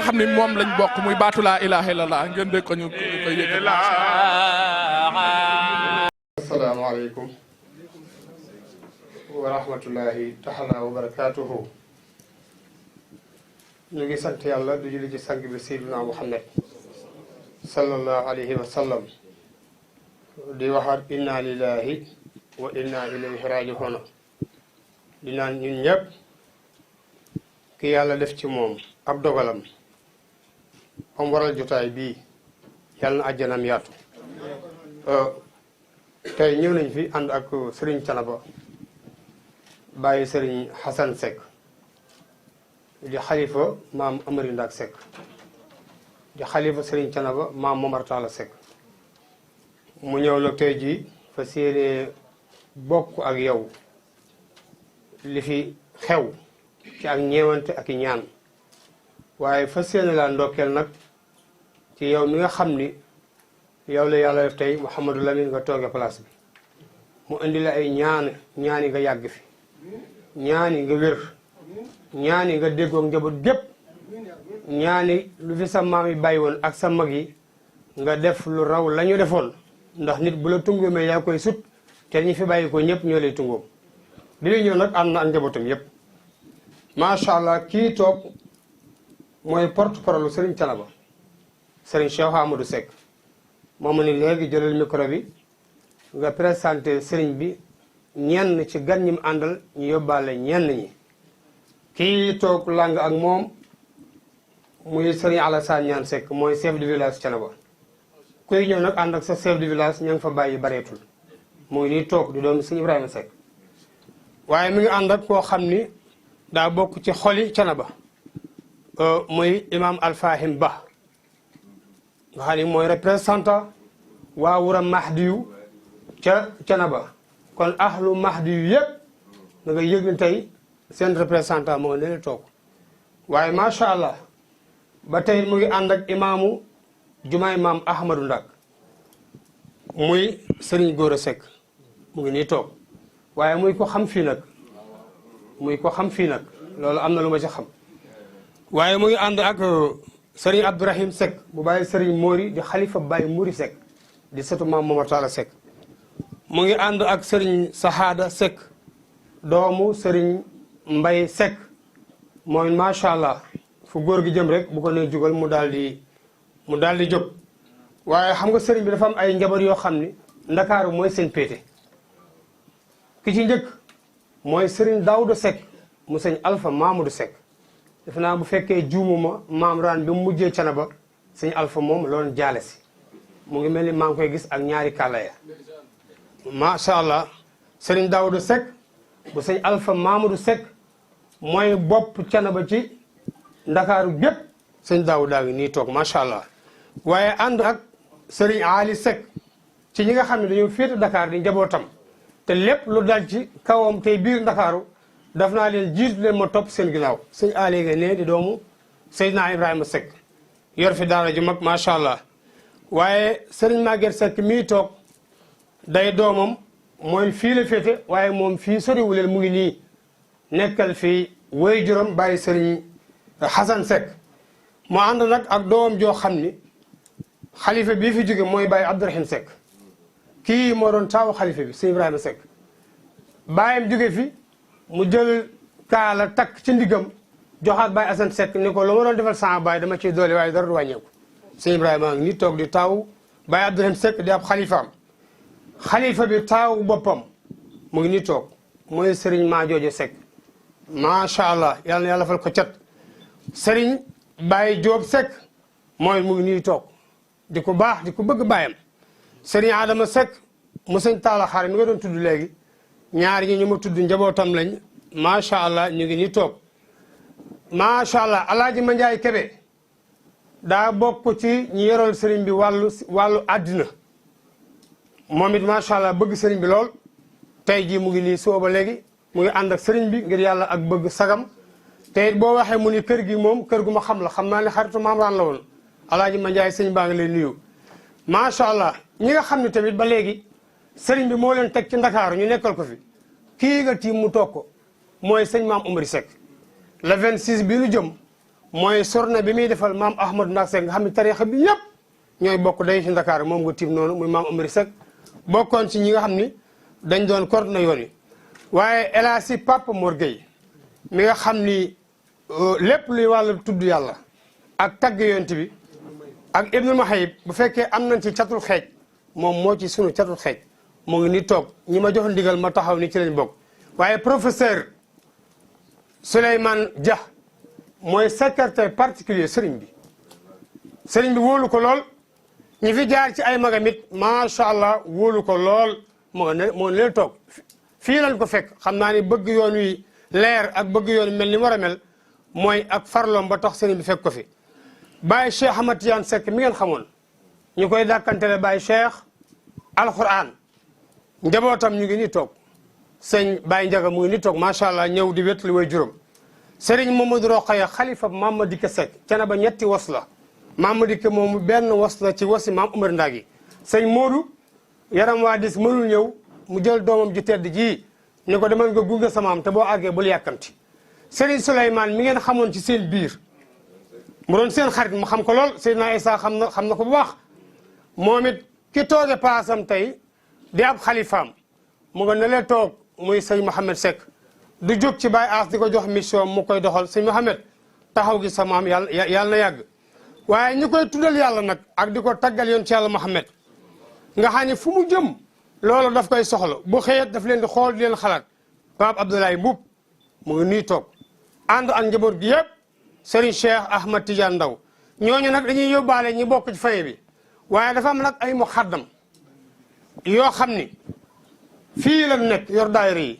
xam ne moom lañ bokk muy baatu laa ilaha illallah ngeen dégg ko ñu koy yëkkati. asalaamaaleykum wa rahmatullahi taala wa barakaatuhu. ñu ngi sant yàlla du julli ci sang bi Seydina Muhammad sallallahu alayhi wa sallam di waxaat inna lillahi wa inna ilayhi raji'un di naan ñun ñëpp ki yàlla def ci moom ab dogalam am waral jotaay bii yàlla na àjjanam yaatu. tey ñëw nañ fi ànd ak Serigne Thiénaba bàyyi Serigne Hassan Seck di xalifa maam Amary Ndak Seck di xalifa Serigne Thiénaba maam Momar Talla Seck mu ñëw nag tey jii fa séenee bokk ak yow li fi xew ci ak ñeewante ak i ñaan waaye fa séene laa ndokkeel nag ci yow mi nga xam ni yow la yàlla def tey Mouhamadou Lamine nga tooge place bi mu indi la ay ñaani nga yàgg fi ñaani nga wér ñaani nga déggoog njaboot gépp ñaani lu fi sa maam yi bàyyi woon ak sa mag yi nga def lu raw la ñu defoon ndax nit bu la tungoomee yaa koy sut te ñi fi bàyyi ko ñëpp ñoo lay tungoom bi li ñëw nag am na ak njabootam yëpp macha allah kii toog mooy porte parole Serigne Thiénaba Serigne Cheikh Amadou Seck moom ni léegi jëlal micro bi nga présenté Serigne bi ñenn ci gan ñi mu àndal ñu yóbbaale ñenn ñi kii toog lang ak moom muy Serigne Alassane Niane Seck mooy chef de village Thiénaba kuy ñëw nag ànd ak sa chef de village ña nga fa bàyyi bareetul muy nii toog di doon Serigne Ibrahima Seck waaye mi ngi ànd ak koo xam ni daa bokk ci xoli Thiénaba muy imam Alfahim Ba nga xam ni mooy représentant waa wura Mahdiyu ca Thiénaba kon ahlu Mahdiyu yëpp da nga yëg ni tey seen représentant moo nga ne toog waaye macha allah ba tey mu ngi ànd ak imaamu jumaay maam Ahmadou Ndak muy Serigne Gora Seck mu ngi nii toog waaye muy ko xam fii nag loolu am na lu ma ci xam waaye mu ngi ànd ak Serigne Abdourahim Seck bu bàyyi Serigne Mori di xalifa bàyyi Mori Seck di sëtu maam Momar Talla Seck mu ngi ànd ak Serigne Sahada Seck doomu Serigne Mbay Seck mooy macha allah fu góor gi jëm rek bu ko nee jugal mu daal di jóg waaye xam nga Serigne bi dafa am ay njaboot yoo xam ni Ndakaaru mooy seen péete ki ci njëkk mooy Serigne Daouda Seck mu sëñ Alpha Mamadou Seck defe naa bu fekkee juumuma maam raan bi mu mujjee Thiénaba sëñ Alpha moom loolu jaale si mu ngi mel ni maa ngi koy gis ak ñaari kàlla ya macha allah Serigne Daouda Seck bu sëñ Alpha Mamadou Seck mooy bopp Thiénaba ci Ndakaaru gépp sëñ Daouda ngi nii toog macha allah waaye ànd ak Serigne Ali Seck ci ñi nga xam ne dañoo féete Dakar di njabootam te lépp lu dal ci kawam tey biir Ndakaaru daf naa leen jiitu leen ma topp seen ginnaaw sëñ Ali nga ne di doomu Seydina Ibrahima Seck yor fi daara ju mag macha allah waaye Serigne Maguette Seck mii toog day doomam mooy fii la féete waaye moom fii soriwu leen mu ngi nii nekkal fii woy juróom bàyyi Serigne Hassan Seck mu ànd nag ak doomam joo xam ni xalifa bii fi jóge mooy bàyyi Abdourahim Seck kii moo doon taawu xalifa bi sëñ Ibrahima Seck bàyyam jóge fi mu jël kaala takk ci ndigam joxaat Baye Assane Seck ni ko lu ma doon defal sama baay dama ciy doole waaye dara du wàññeeku sëñ Ibrahima ngi ni toog di taaw Baye Abdourahim Seck di ab xalifaam xalifa bi taaw boppam mu ngi ni toog mooy Serigne Maajoojo Seck macha allah yal na yàlla fal ko cat Serigne Baye Diop Seck mooy mu ngi nii toog di ko baax di ko bëgg baayam Serigne Adama Seck mu sëñ Talla Xaar mi nga doon tudd léegi ñaar ñi ñu ma tudd njabootam lañ macha allah ñu ngi nii toog macha allah Alaaji Mandiaye Kebe daa bokk ci ñi yoral Serigne bi wàllu àddina moom it macha allah bëgg Serigne bi lool tey jii mu ngi nii sooba léegi mu ngi ànd ak Serigne bi ngir yàlla ak bëgg sagam te it boo waxee mu ni kër gi moom kër gu ma xam la xam naa ne xaritu Maam Raan la woon Alaaji Mandiaye sëñ baa ngi lay nuyu macha allah ñi nga xam ne tamit ba léegi Serigne bi moo leen teg ci Ndakaaru ñu nekkal ko fi kii nga tiim mu toog ko mooy sëñ Maam Umari Seck le 26 bii nu jëm mooy sorna bi muy defal Maam Ahmadou Ndak Seck nga xam ne tariixa bi yëpp ñooy bokk day ci Ndakaaru moom nga tiim noonu muy Maam Umari Seck bokkoon ci ñi nga xam ni dañ doon coordonné yoon yi waaye El Hadji Papa Mor Gueye mi nga xam ni lépp luy wàllu tudd yàlla ak tagg yonent bi ak Ibnu Mahayib bu fekkee am nañ ci catul xeej moom moo ci sunu catul xeej mu ngi ni toog ñi ma jox ndigal ma taxaw ni ci lañ bokk waaye professeur Souleymane Dia mooy secrétaire particulier sëriñ bi wóolu ko lool ñi fi jaar ci ay magamit macha allah wóolu ko lool moo ngi leen toog fii lañ ko fekk xam naa ni bëgg yoon wi leer ak bëgg yoon wi mel ni war a mel mooy ak farloom ba tax sëriñ bi fekk ko fi Baye Cheikh Ahmad Tidiane Seck mi ngeen xamoon ñu koy dàkkantele Baye Cheikh alquran njabootam ñu ngi ni toog sëñ Baye Ndiaga mu ngi ni toog macha allah ñëw di wétali way juróom Serigne Mamadou Rokhaya xalifa Mama Dikke Seck cana ba ñetti was la Mama Dikke moomu benn was la ci wasi Maam Umar Ndak yi sëñ Modou yaram waa dis mënul ñëw mu jël doomam ju tedd ji ni ko demal nga gunge samaam te boo àggee bul yàkkamti Serigne Souleymane mi ngeen xamoon ci seen biir mu doon seen xarit mu xam ko lool Seydina Issa xam na ko bu baax moom it ki tooge paasam tey di ab xalifaam mu nga ne lee toog muy sëñ Mouhamed Seck du jóg ci Baye As di ko jox mission mu koy doxal sëñ Mouhamed taxaw gi sa maam yàlla na yàgg waaye ñi koy tuddal yàlla nag ak di ko taggal yoon ci yàlla Mouhamed nga xam ne fu mu jëm loolu daf koy soxla bu xëyet daf leen di xool di leen xalaat Pape Abdoulaye Mbuub mu ngi nii toog ànd ak njaboot gi yëpp Serigne Cheikh Ahmad Tidiane Ndaw ñooñu nag dañuy yóbbaale ñi bokk ci faye bi waaye dafa am nag ay muxaddam yoo xam ni fii la nekk yor daayira yi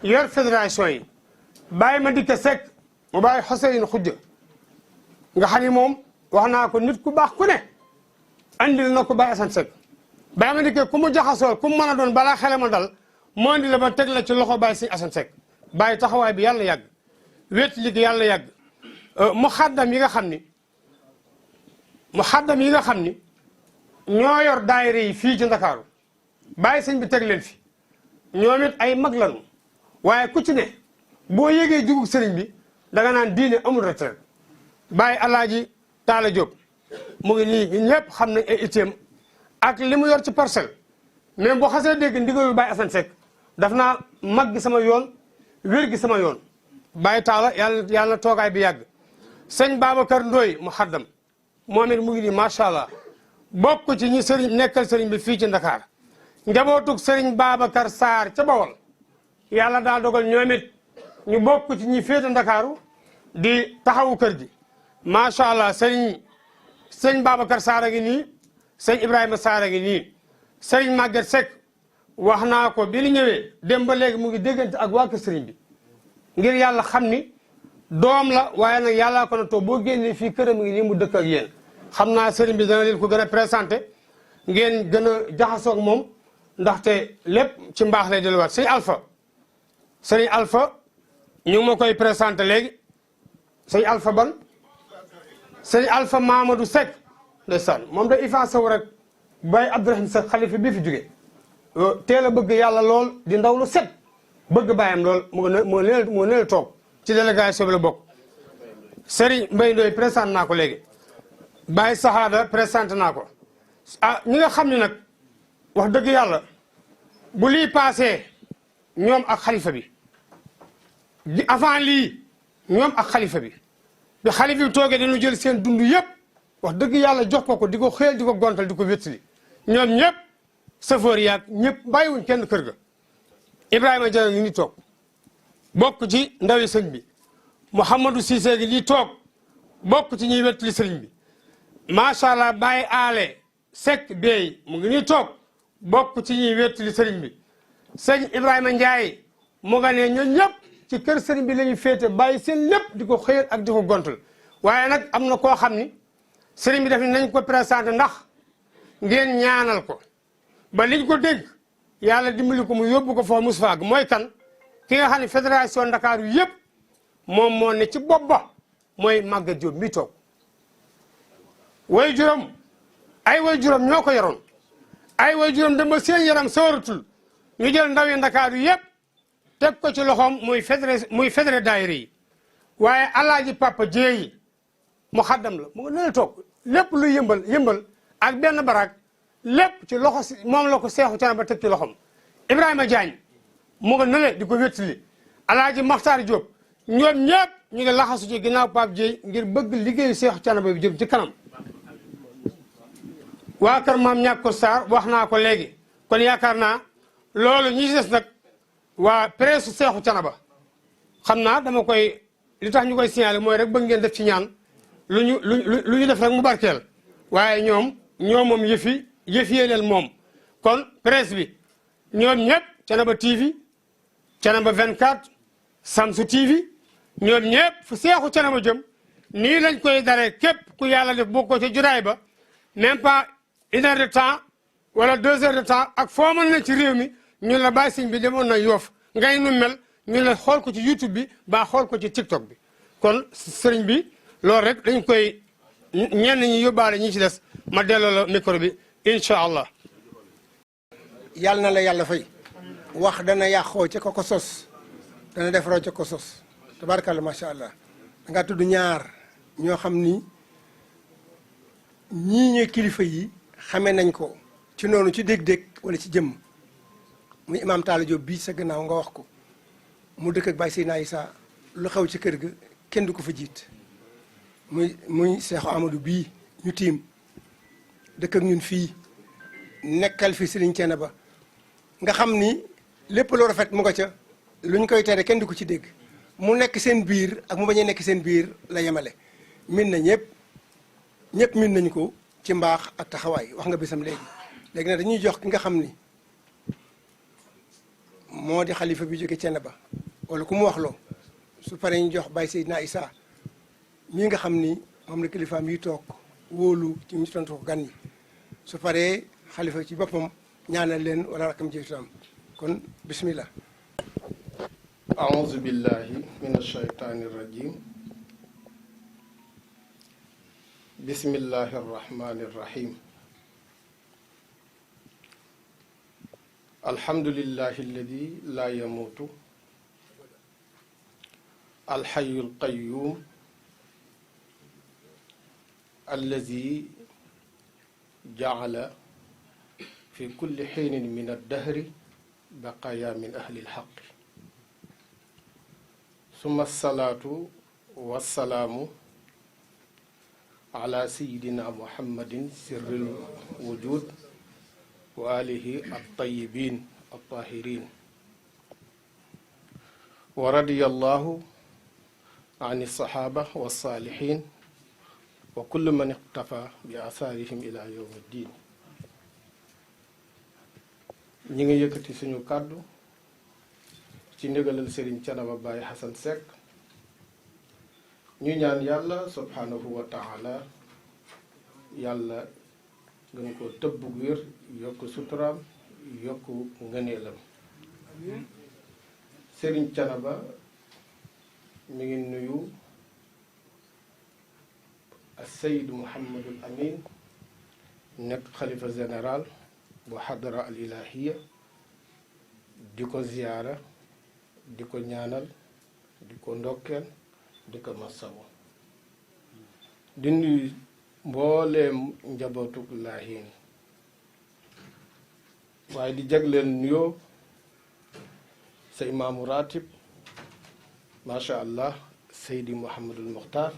yor fédération yi Baye Madike Seck mu Baye Xoseyni Xujja nga xam ni moom wax naa ko nit ku baax ku ne andil na ko Baye Assane Seck Baye Madike ku mu jaxasool ku mu mën a doon balaa xele ma dal moo indi la ba teg la ci loxo Baye Sëñ Assane Seck Baye taxawaay bi yàlla yàgg wét liggéey yàlla yàgg muxaddam yi nga xam ni ñoo yor daayira yi fii ci Ndakaaru Baye sëñ bi teg leen fi ñoom it ay mag lañu waaye ku ci ne boo yégee jugug sëriñ bi danga naan diine amul retraite Baye Alaaji Taala Diop mu ngi nii ñëpp xam nañ ay itteem ak li mu yor ci parcelle même boo xasee dégg ndigalul Baye Assane Seck daf naa mag gi sama yoon wér gi sama yoon Baye Taala yàlla toogaay bi yàgg sëñ Babacar Ndoy mu xaddam moom it mu ngi nii macha allah bokk ci ñi sëriñ nekkal sëriñ bi fii ci Ndakaar njabootug sëriñ Babacar Sarr ca Bawol yàlla daa dogal ñoom it ñu bokk ci ñi féete Ndakaaru di taxawu kër gi macha allah sëñ Babacar Sarr a ngi nii sëñ Ibrahima Sarr a ngi nii sëriñ Maguette Seck wax naa ko bi ñu ñëwee dem ba léegi mu ngi déggante ak waa kër sëriñ bi ngir yàlla xam ni doom la waaye nag yàllaa ko na too boo génnee fii këram ngi nii mu dëkk ak yéen xam naa sëriñ bi dana leen ko gën a présenté ngeen gën a jaxasoog moom ndaxte lépp ci mbaax lay delluwaat sëriñ Alpha ñu ngi ma koy présenté léegi sëriñ Alpha ban sëriñ Alpha Mamadou Seck ndeysaan moom da ifa saw rek Baye Abdourahim Seck xalifa bi fi jóge teel a bëgg yàlla lool di ndaw lu set bëgg bàyyam lool moo neel toog ci délégation bi la bokk Serigne Mbaye Ndoye présenté naa ko léegi Baye Sahada présenté naa ko ñi nga xam ne nag wax dëgg yàlla bu lii passé ñoom ak xalifa bi avant lii ñoom ak xalifa bi xalifa bi toogee dañu jël seen dund yëpp wax dëgg yàlla jox ko di ko xëyal di ko gontal di ko wéttali ñoom ñëpp chauffeur yaag ñëpp bàyyiwuñ kenn kër ga Ibrahima Diagne ñu ngi toog bokk ci ndawi sëñ bi Mouhamadou Cissé gi lii toog bokk ci ñuy wéttali sëriñ bi macha allah Baye Ale Seck Bey mu ngi nii toog bokk ci ñuy wéttali sëriñ bi sëñ Ibrahima Ndiaye mu nga ne ñun ñëpp ci kër sëriñ bi la ñu féete bàyyi seen lépp di ko xëyal ak di ko gontal waaye nag am na koo xam ni sëriñ bi def nañ ko présenté ndax ngeen ñaanal ko ba liñ ko dégg yàlla dimbali ko mu yóbbu ko foofu Moustapha gi mooy kan ki nga xam ne fédération Ndakaaru yëpp moom moo ne ci bopp ba mooy Maguette Diop mi toog way juróom ñoo ko yoroon ay way juróom dem ba seen yaram sawaratul ñu jël ndaw yi Ndakaaru yëpp teg ko ci loxoom muy fédéré daayira yi waaye alaaji Papa Jéeyi mu xaddam la mu nga nene toog lépp lu yëmbal ak benn barak lépp ci loxo si moom la ko seexu cana ba teg ci loxom Ibrahima Diagne mu nga nele di ko wéttali alaaji Maxtaar Diop ñoom ñëpp ñu ngi laxasu ci ginnaaw Pape Dieye ngir bëgg liggéeyu seexu cana ba bi jëm ci kanam waa kër maam ñàkk ko Sarr wax naa ko léegi kon yaakaar naa loolu ñi ci des nag waa presse seexu cana ba xam naa dama koy li tax ñu koy signalé mooy rek bëgg ngeen def ci ñaan lu ñu def rek mu barkeel waaye ñoom moom yëfi leen moom kon presse bi ñoom ñëpp Thiénaba TV Thiénaba 24 Samsu TV ñoom ñëpp fu seexu Thiénaba jëm nii lañ koy daree képp ku yàlla def boo ko ca juraay ba même pas 1 heure de temps wala 2 heures de temps ak foo mën na ci réew mi ñun la bàyyi sëñ bi demoon na Yoof ngay nu mel ñun la xool ko ci YouTube bi ba xool ko ci TikTok bi kon sëriñ bi loolu rek dañ koy ñenn ñi yóbbaale ñi ci des ma delloo la micro bi incha allah. yàlla na la yàlla fay wax dana yàqoo ca ko sos dana defaroo ca ko sos tabarkalla macha allah da ngaa tudd ñaar ñoo xam ni ñii ñooy kilifa yi xamee nañ ko ci noonu ci dégg-dégg wala ci jëmm muy imaam Talla Diop bii sa gannaaw nga wax ko mu dëkk ak Baye Seydina Issa lu xew ci kër ga kenn du ko fa jiit muy Cheikh Amadou bii ñu tiim dëkk ak ñun fii nekkal fi Serigne Thiénaba nga xam ni lépp loo rafet mu nga ca luñ koy tere kenn du ko ci dégg mu nekk seen biir ak mu bañ a nekk seen biir la yemale min na ñëpp min nañ ko ci mbaax ak taxawaay wax nga bisam léegi nag dañuy jox ki nga xam ni moo di xalifa bi jóge Thiénaba wala ku mu wax loo su paree ñu jox Baye Seydina Issa mii nga xam ni moom la kilifaam yi toog wóolu ci ñu tontu ko gan yi su paree xalifa ci boppam ñaanal leen wala rakam jiitam kon bismillah. أعوذ بالله من الشيطان الرجيم بسم الله الرحمن الرحيم الحمد لله الذي لا يموت الحي القيوم الذي جعل في كل حين من الدهر بقايا من أهل الحق ثم الصلاة والسلام على سيدنا محمد سر الوجود وآله الطيبين الطاهرين ورضي الله عن الصحابة والصالحين وكل من اقتفى بآثارهم إلى يوم الدين ñi ngi yëkkati suñu kàddu ci ndigalal Serigne Thiénaba Baye Hassan Seck ñu ñaan yàlla subhanahu wa taala yàlla gën ko tëbb wér yokk suturaam yokk ngëneelam Serigne Thiénaba mi ngi nuyu Seyd Mouhamadul Amin nekk xalifa général bu xadara al ilahiya di ko ziyaara di ko ñaanal di ko ndokkeel di ko masawu di nuyu mbooleem njabootu laahin waaye di jagleel nuyoo sa imaamu ratib macha allah Seydi Mouhamadul Muxtaar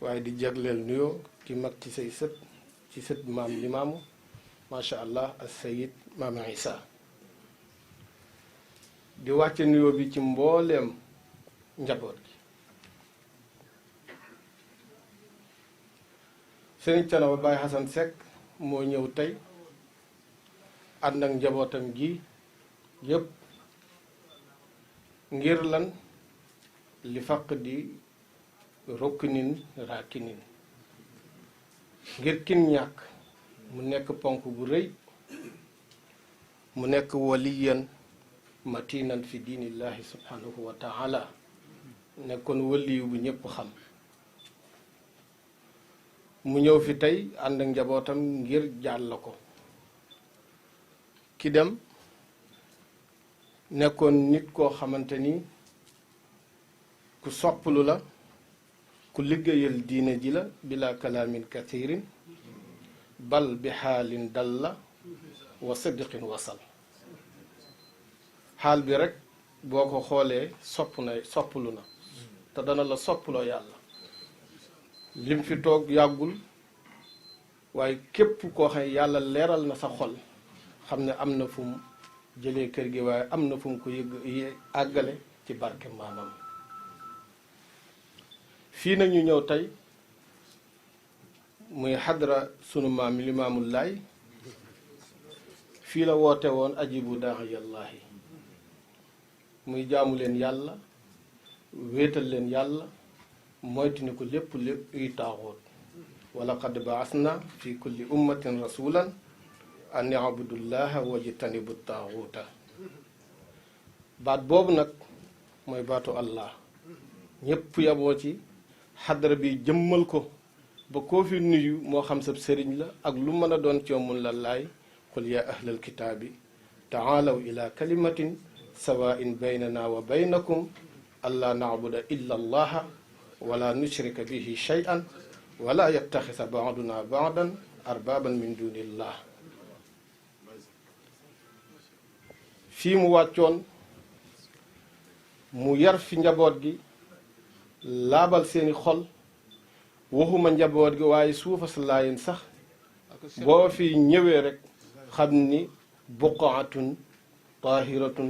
waaye di jagleel nuyoo ki mag ci say sët ci sët maam limaamu macha allah as sayid maam Isa di wàcce nuyoo bi ci mbooleem njaboot gi Serigne Thiénaba Baye Hassan Seck moo ñëw tey ànd ak njabootam gi yépp ngir lan li faq di rokkinin raakinin ngir kin ñàkk mu nekk ponk bu rëy mu nekk waliyan matinan fi diinillahi subhanahu wa taala nekkoon waliyu bu ñépp xam mu ñëw fi tey ànd ak njabootam ngir jàll ko ki dem nekkoon nit koo xamante ni ku sopplu la ku liggéeyal diine ji la bila kalaamin kathirin bal bi xaalin dalla wa sidqin wasal xaal bi rek boo ko xoolee sopplu na te dana la soppuloo yàlla lim fi toog yàggul waaye képp koo xam yàlla leeral na sa xol xam ne am na fu mu jëlee kër gi waaye am na fu mu ko yëg àggale ci barke maamam fii nag ñu ñëw tey muy xadra sunu maam Limaamul Laay fii la woote woon ajibu daa'iyallahi muy jaamu leen yàlla wéetal leen yàlla moytu ko lépp yuy taaxoot wala qad baasna fi kulli ummatin rasulan an i'budullaha wajtanibu taaxuuta baat boobu nag mooy baatu allah ñépp yaboo ci xadara bi jëmmal ko ba koo fi nuyu moo xam sab sëriñ la ak lu mën a doon ci mun la laay qul ya ahlal kitaabi taalaw ila kalimatin sawaa'in baynana wa baynakum allaa na'buda illa allaha wala nushrika bihi shay'an wala yattaxisa baaduna baadan arbaaban min dunillah fii mu wàccoon mu yar fi njaboot gi laabal seeni xol waxuma njaboot gi waaye suufas laayin sax boo fi ñëwee rek xam ni buqaatun tahiratun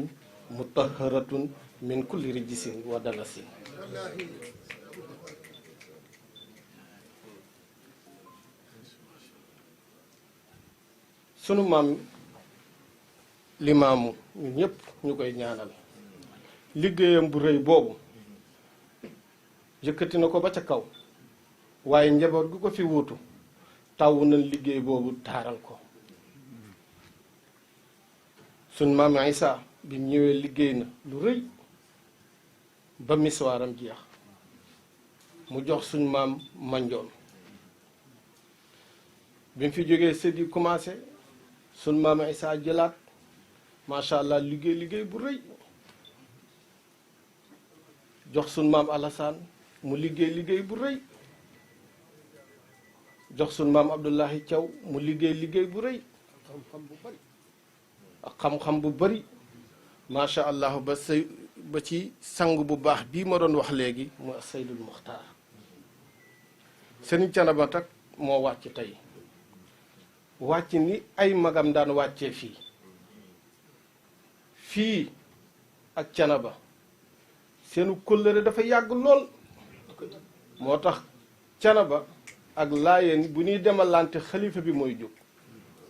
mutaharatun min kulli rijisin wa danasin sunu maam limaamu ñu ñëpp ñu koy ñaanal liggéeyam bu rëy boobu yëkkati na ko ba ca kaw waaye njaboot gu ko fi wuutu taw nañ liggéey boobu taaral ko sun maam Isa bi mu ñëwee liggéey na lu rëy ba miswaaram jeex mu jox suñ maam Manjoon bi mu fi jógee sët yi commencé sun maam Isa jëlaat macha allah liggéey bu rëy jox sun maam Alassane mu liggéey bu rëy jox sun maam Abdullahi Thiaw mu liggéey bu rëy ak xam-xam bu bari macha allah ba ci sang bu baax bii ma doon wax léegi mu Seydul Muxtaar Serigne Thiénaba tak moo wàcc tey wàcc ni ay magam daan wàccee fii ak Thiénaba seenu kóllëre dafa yàgg lool moo tax Thiénaba ak Laayeen bu ñuy demalante xalifa bi mooy jóg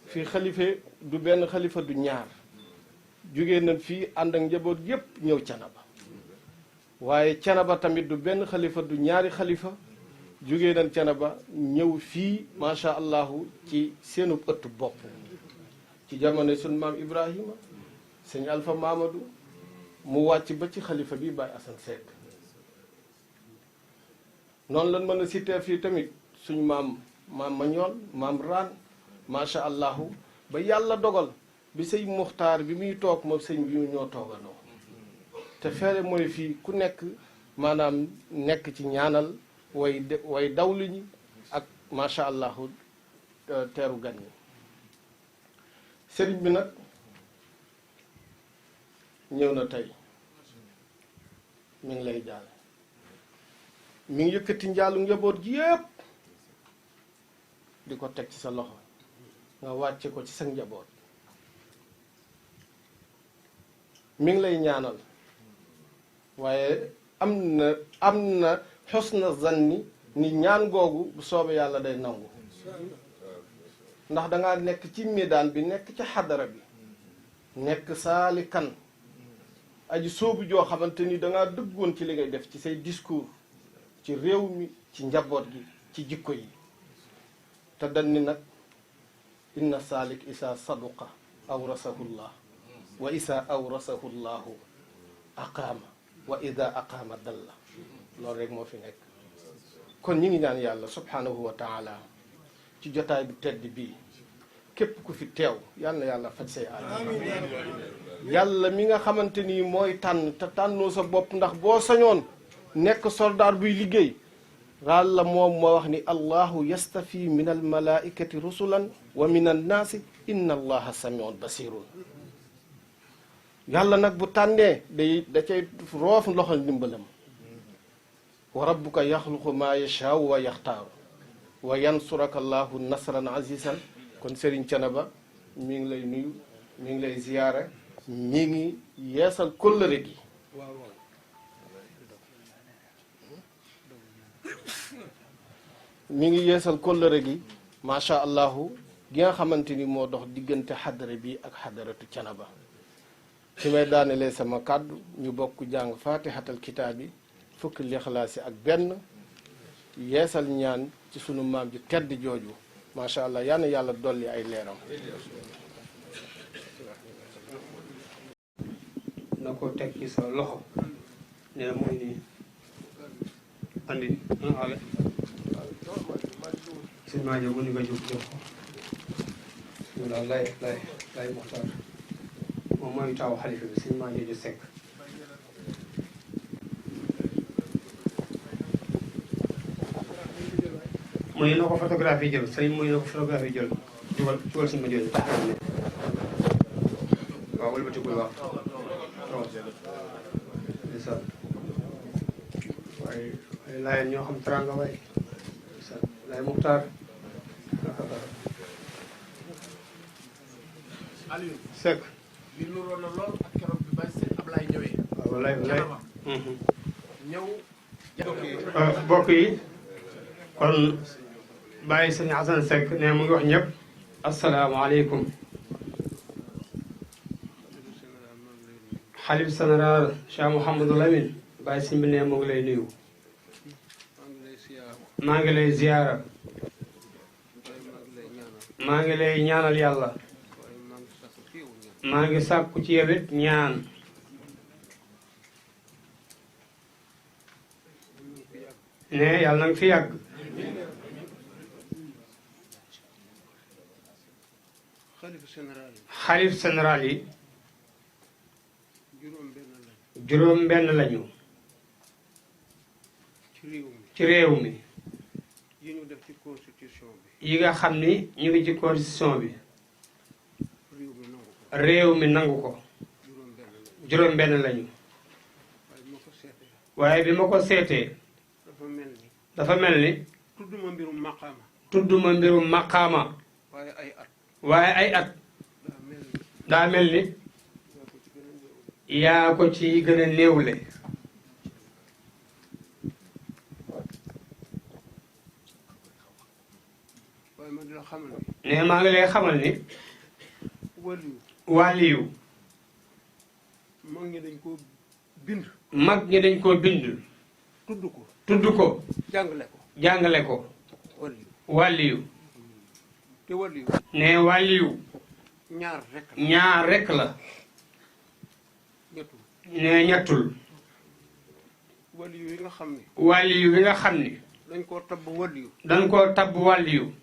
fii xalifa du benn xalifa du ñaar jóge nañ fii ànd ak njaboot yépp ñëw Thiénaba waaye Thiénaba tamit du benn xalifa du ñaari xalifa jógee nañ Thiénaba ñëw fii macha allahu ci seenu ëtt bopp ci jamono sun maam Ibrahima sëñ Alpha Mamadou mu wàcc ba ci xalifa bi Baye Assane Seck noonu lan mën a citer fii tamit suñu maam Mañoon maam Raan macha allahu ba yàlla dogal bi sëñ Muxtaar bi muy toog moom sëñ bi ñoo toogandoo te feere mooy fii ku nekk maanaam nekk ci ñaanal way dawlu ñi ak macha allahu teeru gan ñi sëriñ bi nag ñëw na tey mi ngi lay jaal mi ngi yëkkati njaalu njaboot gi yépp di ko teg ci sa loxo nga wàcce ko ci sa njaboot mi ngi lay ñaanal waaye am na xusna zanni ni ñaan googu bu soobee yàlla day nangu ndax dangaa nekk ci médaan bi nekk ci xadara bi nekk saali kan aji soobu joo xamante ni dangaa dëggoon ci li ngay def ci say discours ci réew mi ci njaboot gi ci jikko yi te dañ ni nag inna saalik isa saduqa awrasahullah wa isa awrasahullahu aqaama wa ida aqaama dalla loolu rek moo fi nekk kon ñi ngi ñaan yàlla subhanahu wa taala ci jotaay bi tedd bii képp ku fi teew yal na yàlla faj say aajo yàlla mi nga xamante ni mooy tànn te tànnoo sa bopp ndax boo sañoon nekk soldaar buy liggéey yàlla moom moo wax ni allahu yastafi min almalaikati rusulan wa min annaasi inna allaha samiun basirun yàlla nag bu tànnee da cay roof loxol ndimbalam wa rabbuka yaxluqu ma yashaau wa yaxtaaru wa yansuraka allahu nasran azizan kon Serigne Thiénaba mi ngi lay nuyu mi ngi lay ziyaara mi ngi yeesal kóllëre gi mi ngi yeesal kóllëre gi macha allahu gi nga xamante ni moo dox diggante xadara bi ak xadaratu Thiénaba fi may daanelee sama kàddu ñu bokk jàng fatihatal kitaab yi fukki lixlaasi ak benn yeesal ñaan ci sunu maam ji tedd jooju macha allah yal na yàlla dolli ay leeram na ko teg ci sa loxo nee na mooy nii andi ale sëñ maa jóg ni nga jóg jox ko daal lay Muxtaar moom mooy taw xalifa bi sëñ maa jooju sekk mu ne na ko photographie jël sëñ mu ne na ko photographie jël jugal sëñ ma jooju taxaw ne waaw wëlbatikul waaw ndeysaan waaye laayeen ñoo xam teranga waay ndeysaan laay Muxtaar Aliou Seck li nuroon na lool ak keroog bi bay sëñ Ablaye ñëwee waaw wallaay ñëw mbokk yi kon bàyyi sëñ Assane Seck ne mu ngi wax ñëpp asalaamaaleykum xalif général Cheikh Mouhamadou Lamine bàyyi sëñ bi ne mu ngi lay nuyu maa ngi lay ziyaara maa ngi lay ñaanal yàlla maa ngi sàkku ci yow it ñaan ne yàlla na nga fi yàgg xalif général yi juróom benn lañu ci réew mi yi nga xam ni ñu ngi ci constitution bi réew mi nangu ko juróom benn lañu waaye bi ma ko seetee dafa mel ni tudduma mbirum maqaama waaye ay at daa mel ni yaa ko ci gën a néewle ne maa ngi lay xamal ni wàlliyu mag ñi dañ koo bind mag ñi dañ koo bind tudd ko tudd ko jàngale ko jàngale ko wàlliyu te wàlliyu ne wàlliyu ñaar rek la ne ñettul wàlliyu yi nga xam ne wàlliyu bi nga xam ni dañ koo tabb wàlliyu dañ koo tabb wàlliyu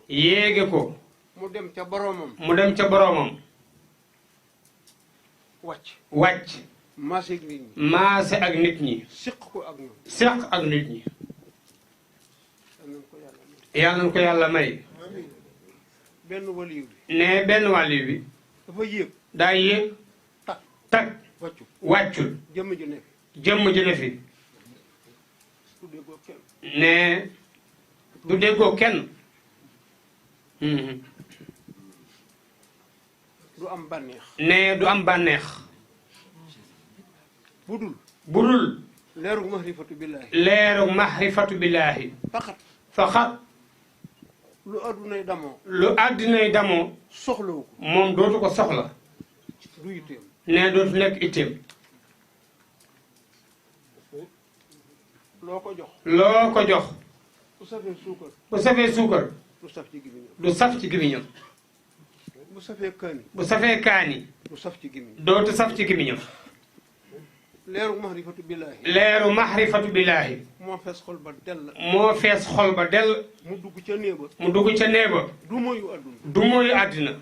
yéege ko mu dem ca boroomam wàcc maase ak nit ñi siq ko ak ñoom seq ak nit ñi yàlla nañ ko yàlla may benn wàlliyu bi ne benn wàlliyu bi dafa yéeg daa yéeg tak wàccul jëmm ji ne fi ne du déggoo kenn du am bànneex ne du am bànneex budul leerug mahrifatu billaahi faxat lu àddunay damoo soxlawu ko moom dootu ko soxla du itteem ne dootu nekk itteem loo ko jox bu safee suukar du saf ci gémmiñam bu safee kaani dootu saf ci gémmiñam leeru mahrifatu billaahi moo fees xol ba dell mu dugg ca néeba du moyu àddina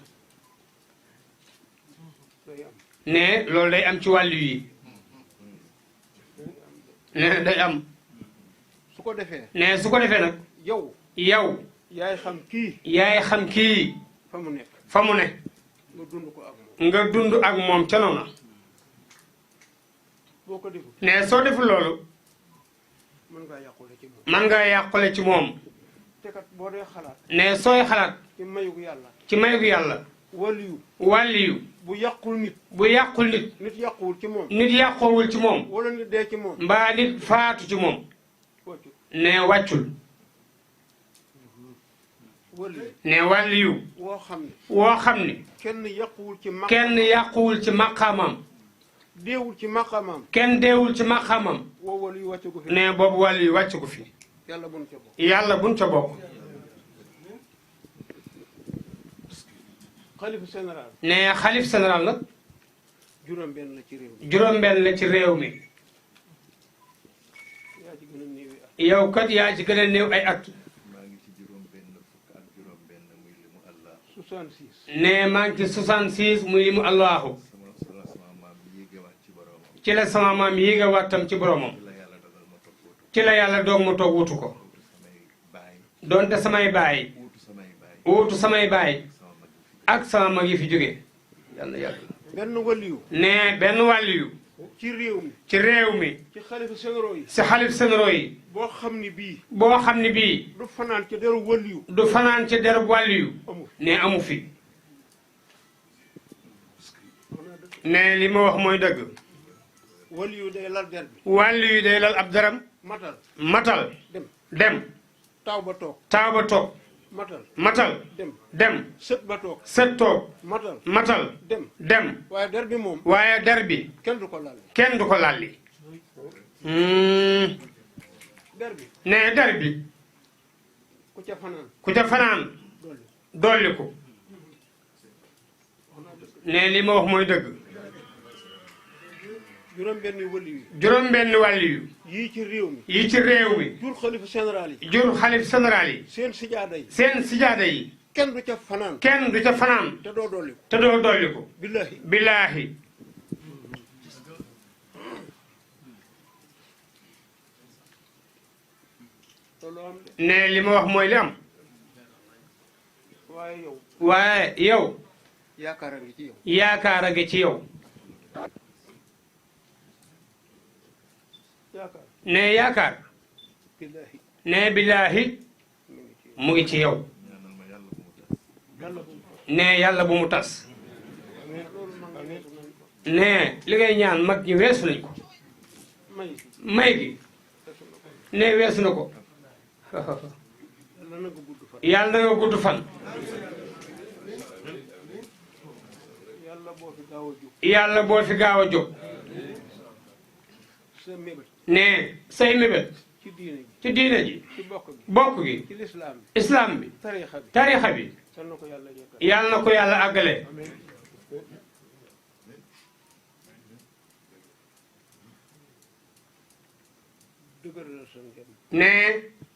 ne loolu day am ci wàllu yi ne day am su ko defee nag yow yaay xam kii fa mu ne nga dund ak moom ca noona ne soo deful loolu mën nga yàqule ci moom ne sooy xalaat ci mayug yàlla wàlliyu bu yàqul nit nit yàqoowul ci moom mbaa nit faatu ci moom ne wàccul ne wàlliyu woo xam ni kenn yàquwul ci maqaamam kenn deewul ci maqaamam ne boobu wàlliyu wàcc ko fi yàlla buñ ca bokk ne xalif général nag juróom-benn la ci réew mi yow kat yaa ci gën a néew ay at ne maa ngi ci 66 muy limu allahu ci la sama maam yéege wattam ci boromam ci la yàlla doog ma toog wutu ko doonte samay baay wuutu samay baay ak sama mag yi fi jóge yàlla yàlla ne benn wàlliyu ci réew mi ci xalif généraux yi boo xam ni bii du fanaan ci deru wàlliyu ne amu fi ne li ma wax mooy dëgg wàlliyu day lal ab daram matal dem taaw ba toog matal dem sët ba toog matal dem waaye der bi kenn du ko lalli ne der bi ku ca fanaan dolli ko ne li ma wax mooy dëgg juróom-benni wàlliyu yii ci réew mi jur xalif général yi seen sijaada yi kenn du ca fanaan te doo dolli ko billaahi ne li ma wax mooy li am waaye yow yaakaar a ngi ci yow ne yaakaar ne billaahi mu ngi ci yow ne yàlla bu mu tas ne li ngay ñaan mag ñi weesu nañ ko may gi ne weesu na ko yàlla na nga gudd fan yàlla boo fi gaaw a jóg ne say mébét ci diine ji bokk gi islam bi tarixa bi yàlla na ko yàlla àggale ne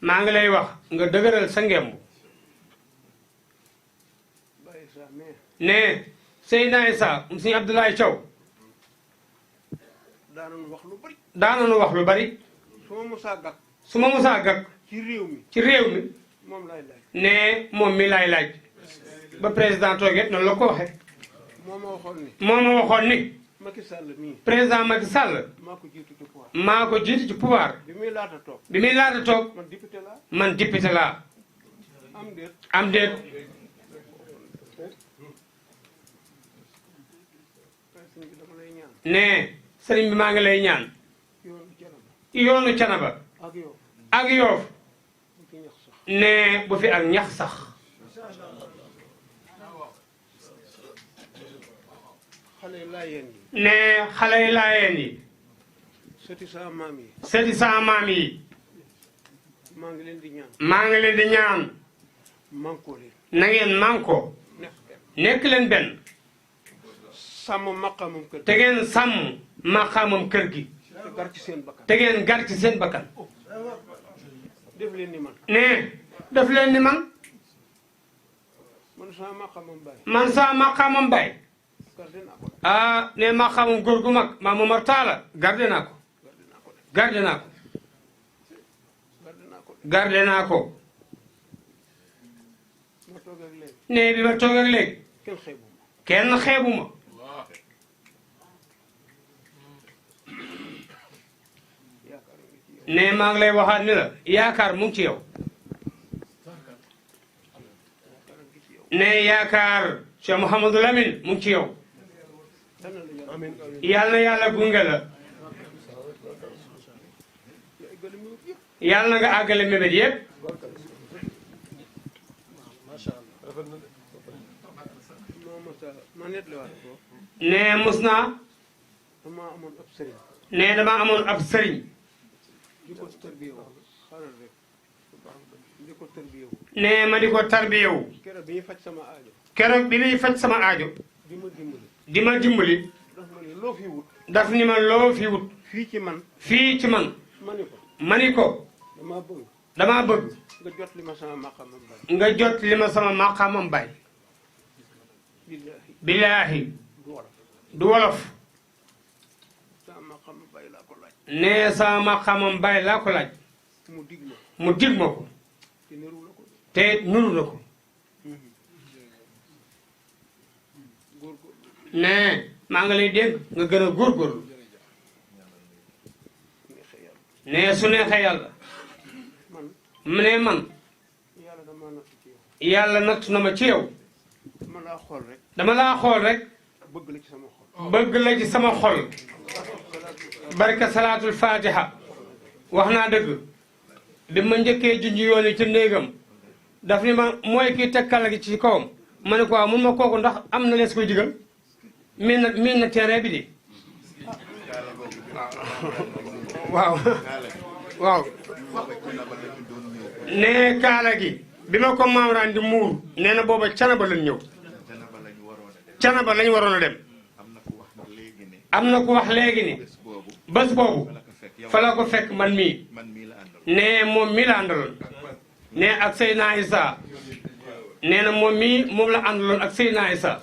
maa ngi lay wax nga dëgëral sa ngemb ne Seydina Issa Sëñ Abdoulaye Thiaw daanoonu wax lu bari su ma musaa gàkk ci réew mi ne moom mi laay laaj ba président toogee noonu la ko waxee moo ma waxoon ni président Macky Sall maa ko jiitu ci pouvoir bi muy laata toog man député laa am déet ne sëriñ bi maa ngi lay ñaan yoonu Canaba ak Yoof ne bu fi ak ñax sax ne xale yi laayeen yi sëti sa maam yi maa ngi leen di ñaan na ngeen manko nekk leen benn te ngeen sàmm maqaamam kër gi te ngeen gar ci seen bakkan ne def leen ni man man saa maqaamam bay ah ne maqaamam góor gu mag maa Momar Talla garde naa ko garde naa ko garde naa ko ne bi ma toog ak léegi kenn xeebuma ne maa ngi lay waxaat ni la yaakaar mu ngi ci yow ne yaakaar Cheikh Mouhamadou Lamine mu ngi ci yow yàlla na yàlla gunge la yàlla na nga àggale mébét yépp ne mus naa ne dama amoon ab sëriñ ne ma di ko tarbiyewu keroog bi muy faj sama aajo di ma dimbali daf ni ma loo fi wut fii ci man ma ni ko dama bëgg nga jot li ma sama maqaamam bay billaahi du wolof ne sama maqaamam bay laa ko laaj mu dig ma ko te nuru na ko ne maa ngi lay dégg nga gën a góorgóorlu ne su neexee yàlla mu ne man yàlla natt na ma ci yow dama laa xool rek bëgg la ci sama xol barka salaatul fatiha wax naa dëgg bi ma njëkkee junj yoon yi ci néegam daf ni ma mooy kii tekkal gi ci kawam ma ne ko waaw mun ma kooku ndax am na lees koy digal miin na terrain bi di waaw waaw ne kaala gi bi ma ko maamraan di muur nee na booba Canaba lañ ñëw Canaba lañ waroon a dem am na ku wax léegi ni bés boobu fa la ko fekk man mii ne moom mii la àndaloon ne ak Seydina Issa nee na moom mii moom la àndaloon ak Seydina Issa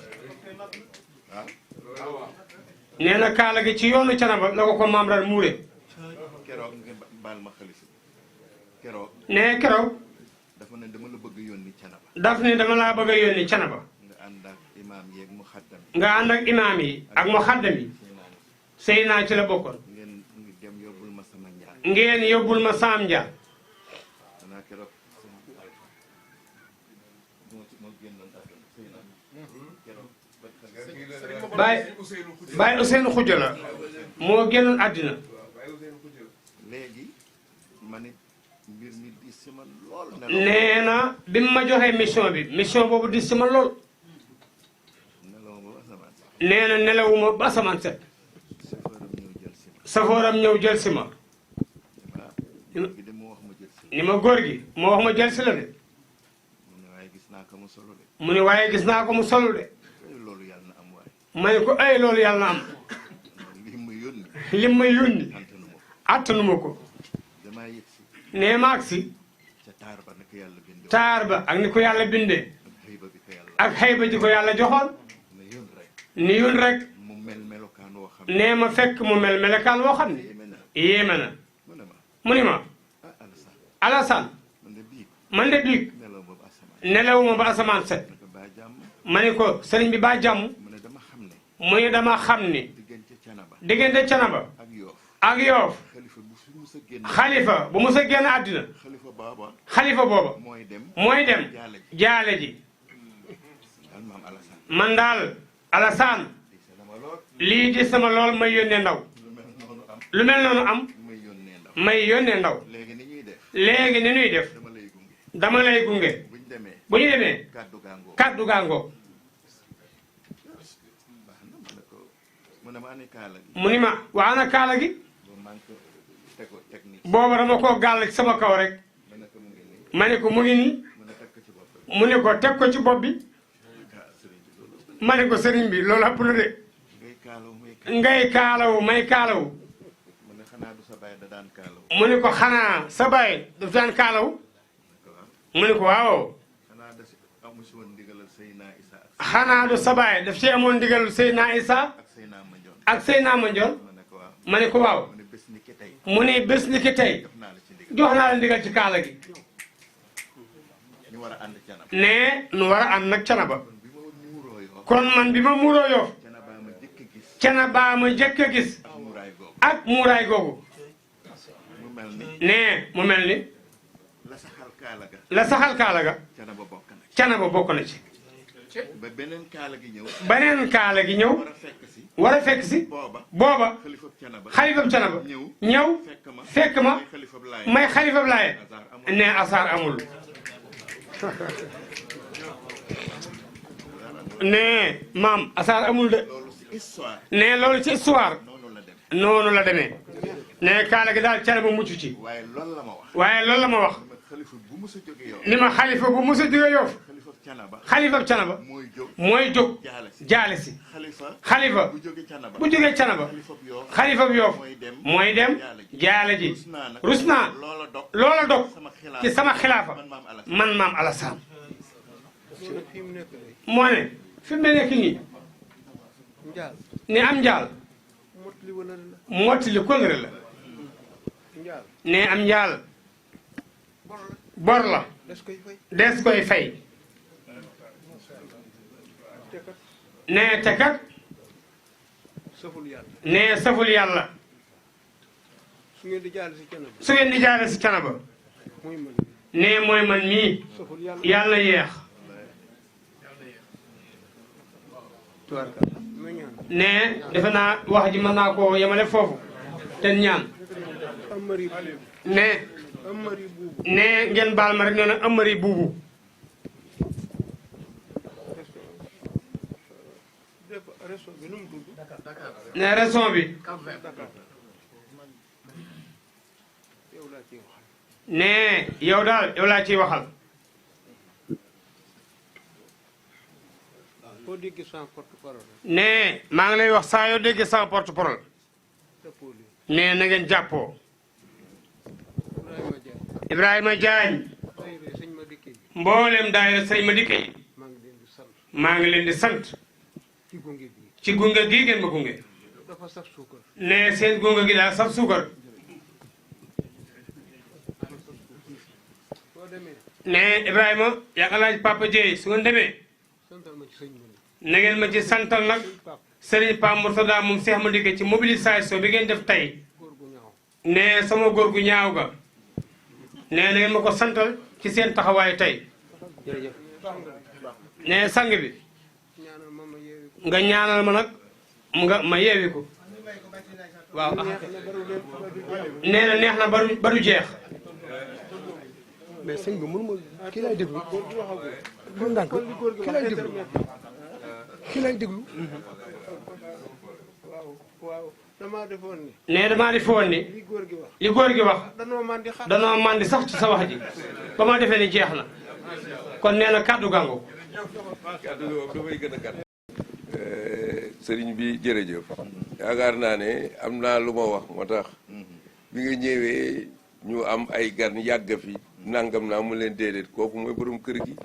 nee na kaala gi ci yoonu Canaba la ko maamraan muure ne keroog daf ne dama laa bëgg a yónni Canaba nga ànd ak imaam yi ak muxaddam yi Seydina ci la bokkoon ngeen yóbbul ma saam njaar Baye Ousseynou Khoudia la moo génnoon àddina nee na bi mu ma joxee mission boobu dis ci man lool nee na nelawuma ba asamaan set safooram ñëw jël si ma ni ma góor gi moo wax ma jël si la de. mu ne waaye gis naa ko mu solu de. ma ne ko ay loolu yàlla na am. lim ma yónni. attanuma ko. nee ma agsi. taar ba ak ni ko yàlla bindee. ak xëyba ji ko yàlla joxoon. ni yun rek. nee ma fekk mu mel melokaan woo xam ne. yéeme na. mu ni ma. Alassane. man de biig. nelawuma ba asamaan set. ma ne ko sëriñ bi ba jàmm. mu ne dama xam ni. diggante Canaba. ak Yoof. xalifa bu musa génn àddina. xalifa booba. mooy dem. jaale ji. man daal Alassane. lii di sama lool may yónnee ndaw. lu mel noonu am. may yónnee ndaw. léegi ni ñuy def. dama lay gunge. bu ñu demee. kàddu gaangoo. mu ni ma waa ana kaala gi. booba dama koo gàll ci sama kaw rek. ma ne ko mu ngi nii. mu ne ko teg ko ci bopp bi. ma ne ko sëriñ bi loolu ëpp na de. ngay kaalawu may kaalawu. mu ne ko xanaa sa baay daf daan kaalawu. mu ne ko waaw. xanaa du sa baay daf ci amoon ndigalul Seydina Isa ak Seydina Mandione. ma ne ko waaw. mu ne bés ni ki tey jox naa la ndigal ci kaala gi. ne nu war a ànd nag Canaba. kon man bi ma muuroo Yoff. Canaba ma jëkk a gis. ak muuraay googu. ne mu mel ni. la saxal kaala ga. Canaba bokk na ci. ba beneen kaala gi ñëw. beneen kaala gi ñëw. war a fekk si. booba. xalifab Canaba. ñëw fekk ma. may xalifab Laayeen. ne asaar amul. ne maam asaar amul de. ne loolu ci histoire. noonu la demee. ne kaala gi daal Canaba mucc ci. waaye loolu la ma wax. ni ma xalifa bu musa jóge Yoff. xalifa Canaba. mooy jóg jaale si. xalifa bu jógee Canaba. xalifa bu Yoff. mooy dem jaale ji. rus naa loola dog ci sama xilaafa man maam Alassane. moo ne fi mu nekk nii. ne am njaal. mottali kóllëre la. ne am njaal. bor la. des koy fay. ne te kat. ne saful yàlla. su ngeen di jaale si Canaba. su ngeen di jaale si Canaba. ne mooy man mii. yàlla yeex. ne defe naa wax ji mën naa koo yemale foofu. te ñaan. ne. ne ngeen baal ma rek nee na Amari Buubu. ne raison bi. ne yow daal yow laa ciy waxal. ne maa ngi lay wax saa yoo déggee sans porte parole. ne na ngeen jàppoo. Ibrahima Diagne. mboolem daayira sëñ ma dikke yi. maa ngi leen di sant. ci gunge gii ngeen ma gunge. ne seen gunge gi daal saf suukar. ne Ibrahima yaakaar naa Papa Dieye su ngeen demee. na ngeen ma ci santal nag Serigne Pape Mourtada moom Cheikh ma dikke ci mobilisation bi ngeen def tey. ne sama góor gu ñaaw ga. ne na ngeen ma ko santal ci seen taxawaay tey. ne sang bi. nga ñaanal ma nag ma yeewi ko. waaw nee na neex na ba du jeex. mais sëñ bi mënuma kii lay déglu. bu ndànk kii lay déglu. kii lay déglu. waaw damaa defoon ni. nee damaa defoon ni. li góor gi wax. li góor gi wax. danoo mandi sax ci sa wax ji. ba ma defee ni jeex na. kon nee na kàddu gàngo. kàddu gi moom damay gën a gàtt. sëriñ bi jërëjëf. yaakaar naa ne am naa lu ma wax moo tax. bi nga ñëwee ñu am ay gan yàgg fi nangam naa mu leen déedéet kooku mooy borom kër gi.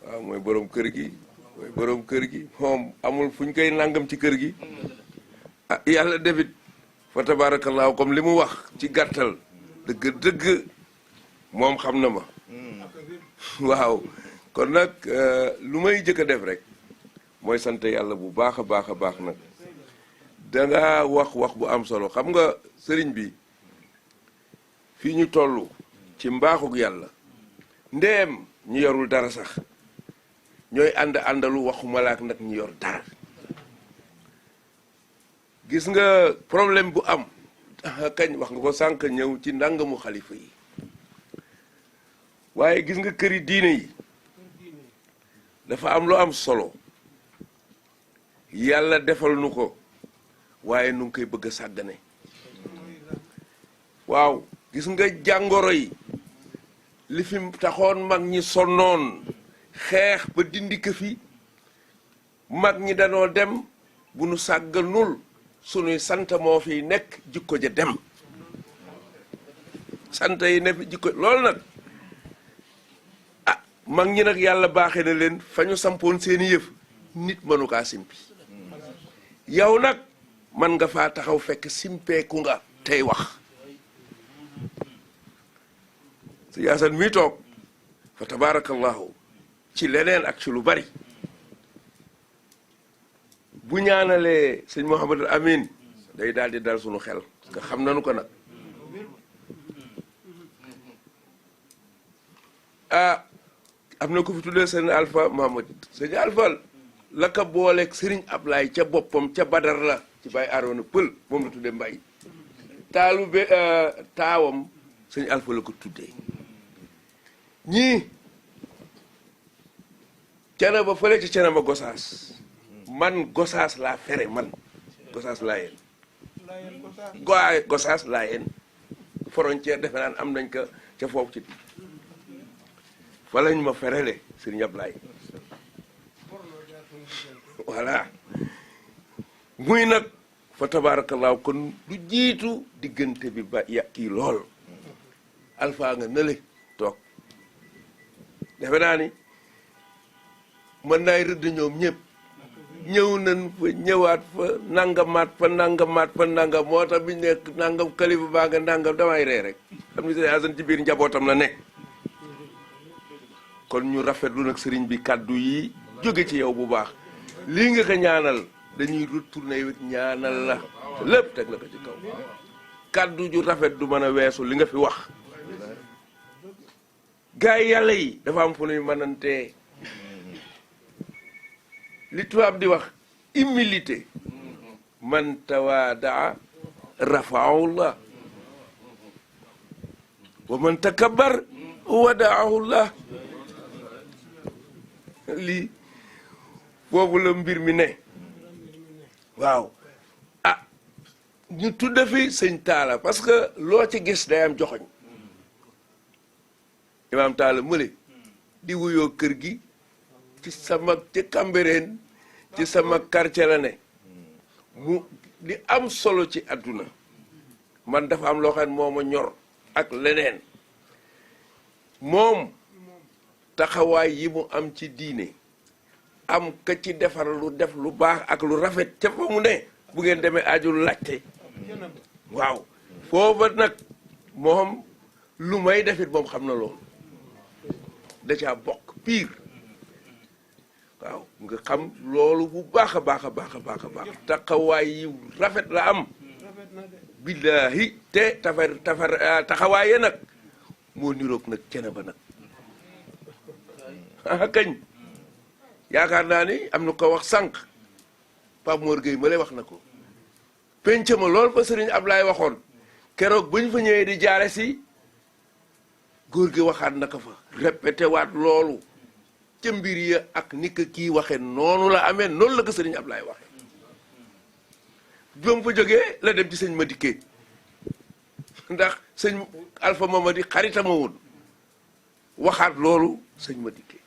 waaw mooy borom kër gi. mooy borom kër gi moom amul fu ñu koy nangam ci kër gi. ah yàlla defit fa tabaarakallaahu comme li mu wax ci gàttal dëgg moom xam na ma. waaw kon nag lu may jëkk a def rek mooy sant yàlla bu baax a baax a baax nag danga wax bu am solo xam nga sëriñ bi fii ñu toll ci mbaaxug yàlla ndeem ñu yorul dara sax ñooy àndalu waxuma laak nag ñu yor dara gis nga problème bu am kañ wax nga ko sànq ñëw ci ndangamu xalifa yi waaye gis nga këri diine yi dafa am lu am solo yàlla defal nu ko waaye nu ngi koy bëgg a sàggane waaw gis nga jàngoro yi li fi taxoon mag ñi sonnoon xeex ba dindi ko fi mag ñi danoo dem bu nu sàgganul sunuy sant moo fiy nekk jikko ja dem sant yi ne fi jikko loolu nag mag ñi nag yàlla baaxee na leen fa ñu sampoon seeni yëf nit mënu kaa simpi yow nag man nga faa taxaw fekk simpeeku nga tey wax si yaasan mii toog fa tabaarakallahu ci leneen ak ci lu bari bu ñaanalee sëñ Mouhamadul Amin day daal di dal sunu xel parce que xam nañu ko nag am na ko fi tuddee sëñ Alpha Mahamad sëñ Alpha la ka booleeg sëriñ Ablaay ca boppam ca Badar la ci Baye Aroona Pël moom la tuddee Mbay taalu be taawam sëñ Alpha la ko tuddee ñii cana ba fële ci cana ba Gosaas man Gosaas laa fere man Gosaas laa yéen Gosaas laa yéen frontière defe naan am nañ ko ca foofu ci fa lañ ma ferele Sëriñ Ablaay voilà muy nag fa tabaarakallaahu kon lu jiitu diggante bi ba kii lool Alpha nga nële toog defe naa ni mën naay rëdd ñoom ñëpp ñëw nañ fa ñëwaat fa nangamaat fa nangamaat fa nangam moo tax biñ nekk nangam kalifa baa nga nangam damay ree rek xam ni sëñ Asan ci biir njabootam la nekk kon ñu rafetlu nag sëriñ bi kàddu yi jóge ci yow bu baax lii nga ko ñaanal dañuy retourné wit ñaanal la lépp teg la ko ci kaw kàddu ju rafet du mën a weesu li nga fi wax gars yi yàlla yi dafa am fu nuy mënantee li tubaab di wax humilité man tawaadaa rafaahullah wa man takabbar wadaahullah lii foofu la mbir mi ne waaw ah ñu tudda fi sëñ Taala parce que loo ci gis day am joxoñ imaam Taala mële di wuyoo kër gi ci sama ci Cambérène ci sama quartier la ne mu di am solo ci àdduna man dafa am loo xam ne moo ma ñor ak leneen moom taxawaay yi mu am ci diine am ka ci defar lu def lu baax ak lu rafet ca fa mu ne bu ngeen demee ajul laajte waaw foofa nag moom lu may defit moom xam na loolu da caa bokk piir waaw nga xam loolu bu baax a baax a baax a baax a baax taxawaay yi rafet la am billaahi te taxawaaye nag moo niroog nag cene ba nag kañ yaakaar naa ni am na ko wax sànq Pape Mor Gueye ma lay wax na ko penc ma lool fa Sëriñ Ablaay waxoon keroog bu ñu fa ñëwee di jaare si góor gi waxaat na ko fa répété waat loolu ca mbir ya ak ni ko kii waxe noonu la amee noonu la ko Sëriñ Ablaay waxe ba mu fa jógee la dem ci sëñ Madické ndax sëñ Alpha Mamadi xaritama woon waxaat loolu sëñ Madické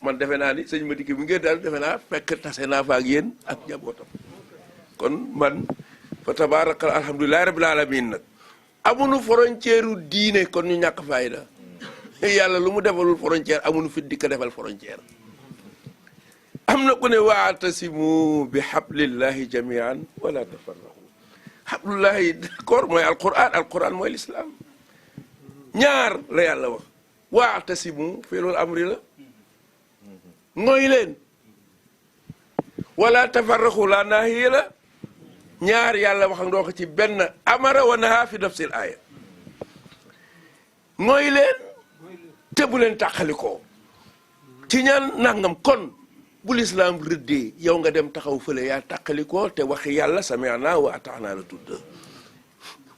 man defe naa ni sëñ Madické bi ngeen daal defe naa fekk tase naa fa ak yéen ak njabootam kon man fa tabaaraka alhamdulilahi rabbil alamin nag amuñu frontière u diine kon ñu ñàkk fayda yàlla lu mu defalul frontière amuñu fit di ko defal frontière am na ku ne waatasimu bi hablillahi jamian wala tafarraqu hablullahi d'accord mooy alquran mooy l'islam ñaar la yàlla wax waatasimu fii loolu amri la mooy leen wala tafarraqu la naahiya la ñaar yàlla wax nga ko ci benn amara wa naha fi nafsil aaya mooy leen te bu leen tàqalikoo ci ñaan nangam kon bu lislaam rëddee yow nga dem taxaw fële yaa tàqalikoo te waxi yàlla sami'na wa ata'na la tudd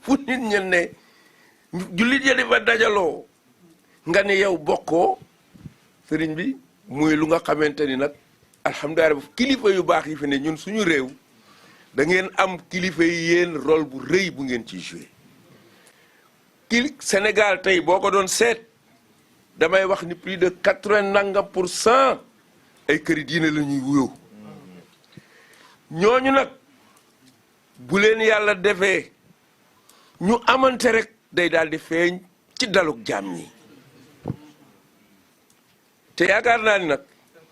fu nit ñen ne jullit ya di fa dajaloo nga ne yow bokkoo sëriñ bi muy lu nga xamante ni nag alhamdulilah kilifa yu baax yi fi ne ñun suñu réew da ngeen am kilifa yi yéen rôle bu rëy bu ngeen ciy joué Sénégal tey boo ko doon seet damay wax ni plus de 80% ay këri diine la ñuy wuyoo ñooñu nag bu leen yàlla defee ñu amante rek day daal di feeñ ci daluk jaam ñi te yaakaar naa ni nag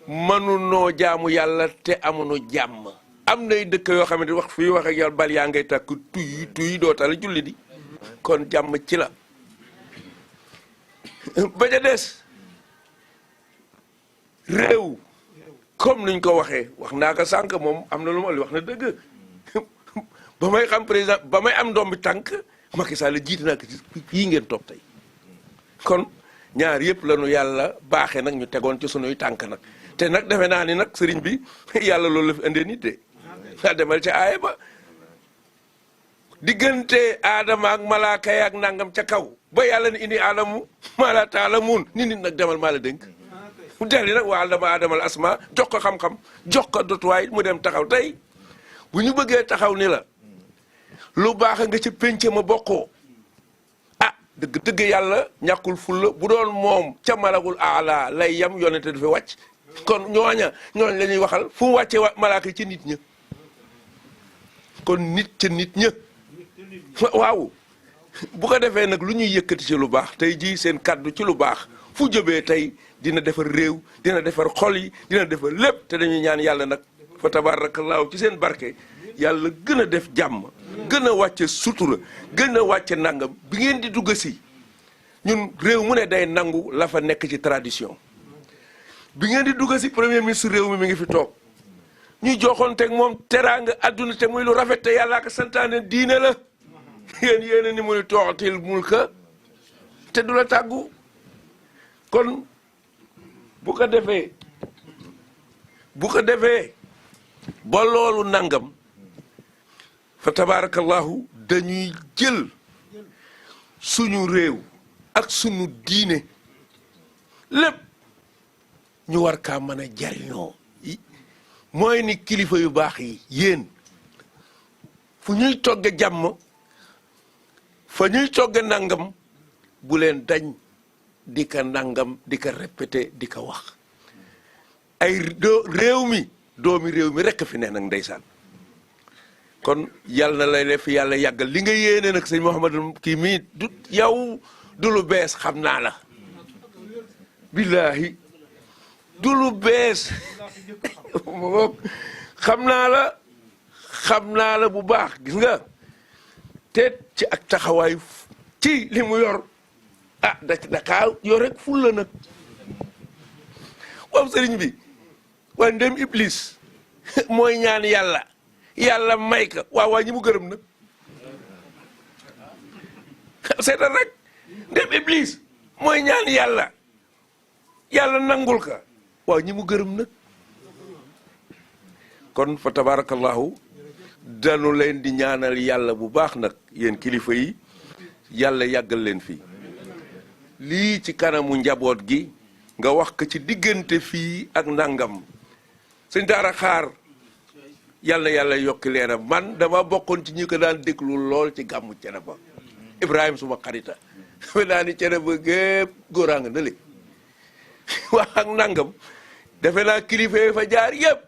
mënunoo jaamu yàlla te amuñu jàmm am nay dëkk yoo xam ne wax fii wax ak yàlla bal yaa ngay tàkk tuy doo tala julli di kon jàmm ci la ba ca des réew comme nuñ ko waxee wax naa ko sànq moom am na lu ma li wax na dëgg ba may xam président ba may am ndoom bi tànk Macky Sall jiite naa ko ci fii ngeen toog tey kon ñaar yëpp la ñu yàlla baaxee nag ñu tegoon ci sunuy tànk nag te nag defe naa ni nag sëriñ bi yàlla loolu la fi indee nit de nga demal ca aaya ba diggante aadama ak malaaka yi ak nangam ca kaw ba yàlla ni indi aadamu maa laa taalamuun ni nit nag demal maa la dénk mu delli nag waa dama aadamal asma jox ko xam-xam jox ko dotuwaay mu dem taxaw tey bu ñu bëggee taxaw ni la lu baax nga ca pénc ma bokkoo ah dëgg yàlla ñàkkul fulla bu doon moom ca malakul aala lay yam yonente du fi wàcc kon ñooñ la ñuy waxal fu mu wàcce malaaka yi ca nit ña kon nit ca nit ña waaw bu ko defee nag lu ñuy yëkkati ci lu baax tey jii seen kàddu ci lu baax fu jëbee tey dina defar réew dina defar xol yi dina defar lépp te dañuy ñaan yàlla nag fa tabaarakallaahu ci seen barke yàlla gën a def jàmm gën a wàcce sutura gën a wàcce nangam bi ngeen di dugg si ñun réew mu ne day nangu la fa nekk ci tradition bi ngeen di dugg si premier ministre réew mi ngi fi toog ñu joxoonteeg moom teraanga adduna te muy lu rafet te yàllaa ko santaane diine la yéen ni muy tooxatil mulka te du la tàggu kon bu ko defee ba loolu nangam fa tabaarakallahu dañuy jël suñu réew ak suñu diine lépp ñu war kaa mën a jariñoo mooy ni kilifa yu baax yi yéen fu ñuy togge jàmm fa ñuy togge nangam bu leen dañ di ka nangam di ka répété di ka wax ay réew mi doomi réew mi rekk fi ne nag ndeysaan kon yàlla na lay def yàlla yàggal li nga yéene nag sëñ Mouhamadou kii mii du yow du lu bees xam naa la billaahi du lu bees xam naa la bu baax gis nga te ci ak taxawaay ci li mu yor ah dakaa yor rek ful la nag waaw sëriñ bi waaye ndem iblis mooy ñaan yàlla may ka waaw ñi mu gërëm nag seetal rek ndem iblis mooy ñaan yàlla nangul ka waaw ñi mu gërëm nag kon fa tabarakallahu danu leen di ñaanal yàlla bu baax nag yéen kilifa yi yàlla yàggal leen fii lii ci kanamu njaboot gi nga wax ko ci diggante fii ak nangam sëñ daara xaar yàlla yàlla yokki leeram man dama bokkoon ci ñi ko daan déglu lool ci gàmmu Thiénaba Ibrahima suma xarita dafa naa ni Thiénaba gépp góoraa nga nële wax ak nangam defe naa kilifa yi fa jaar yëpp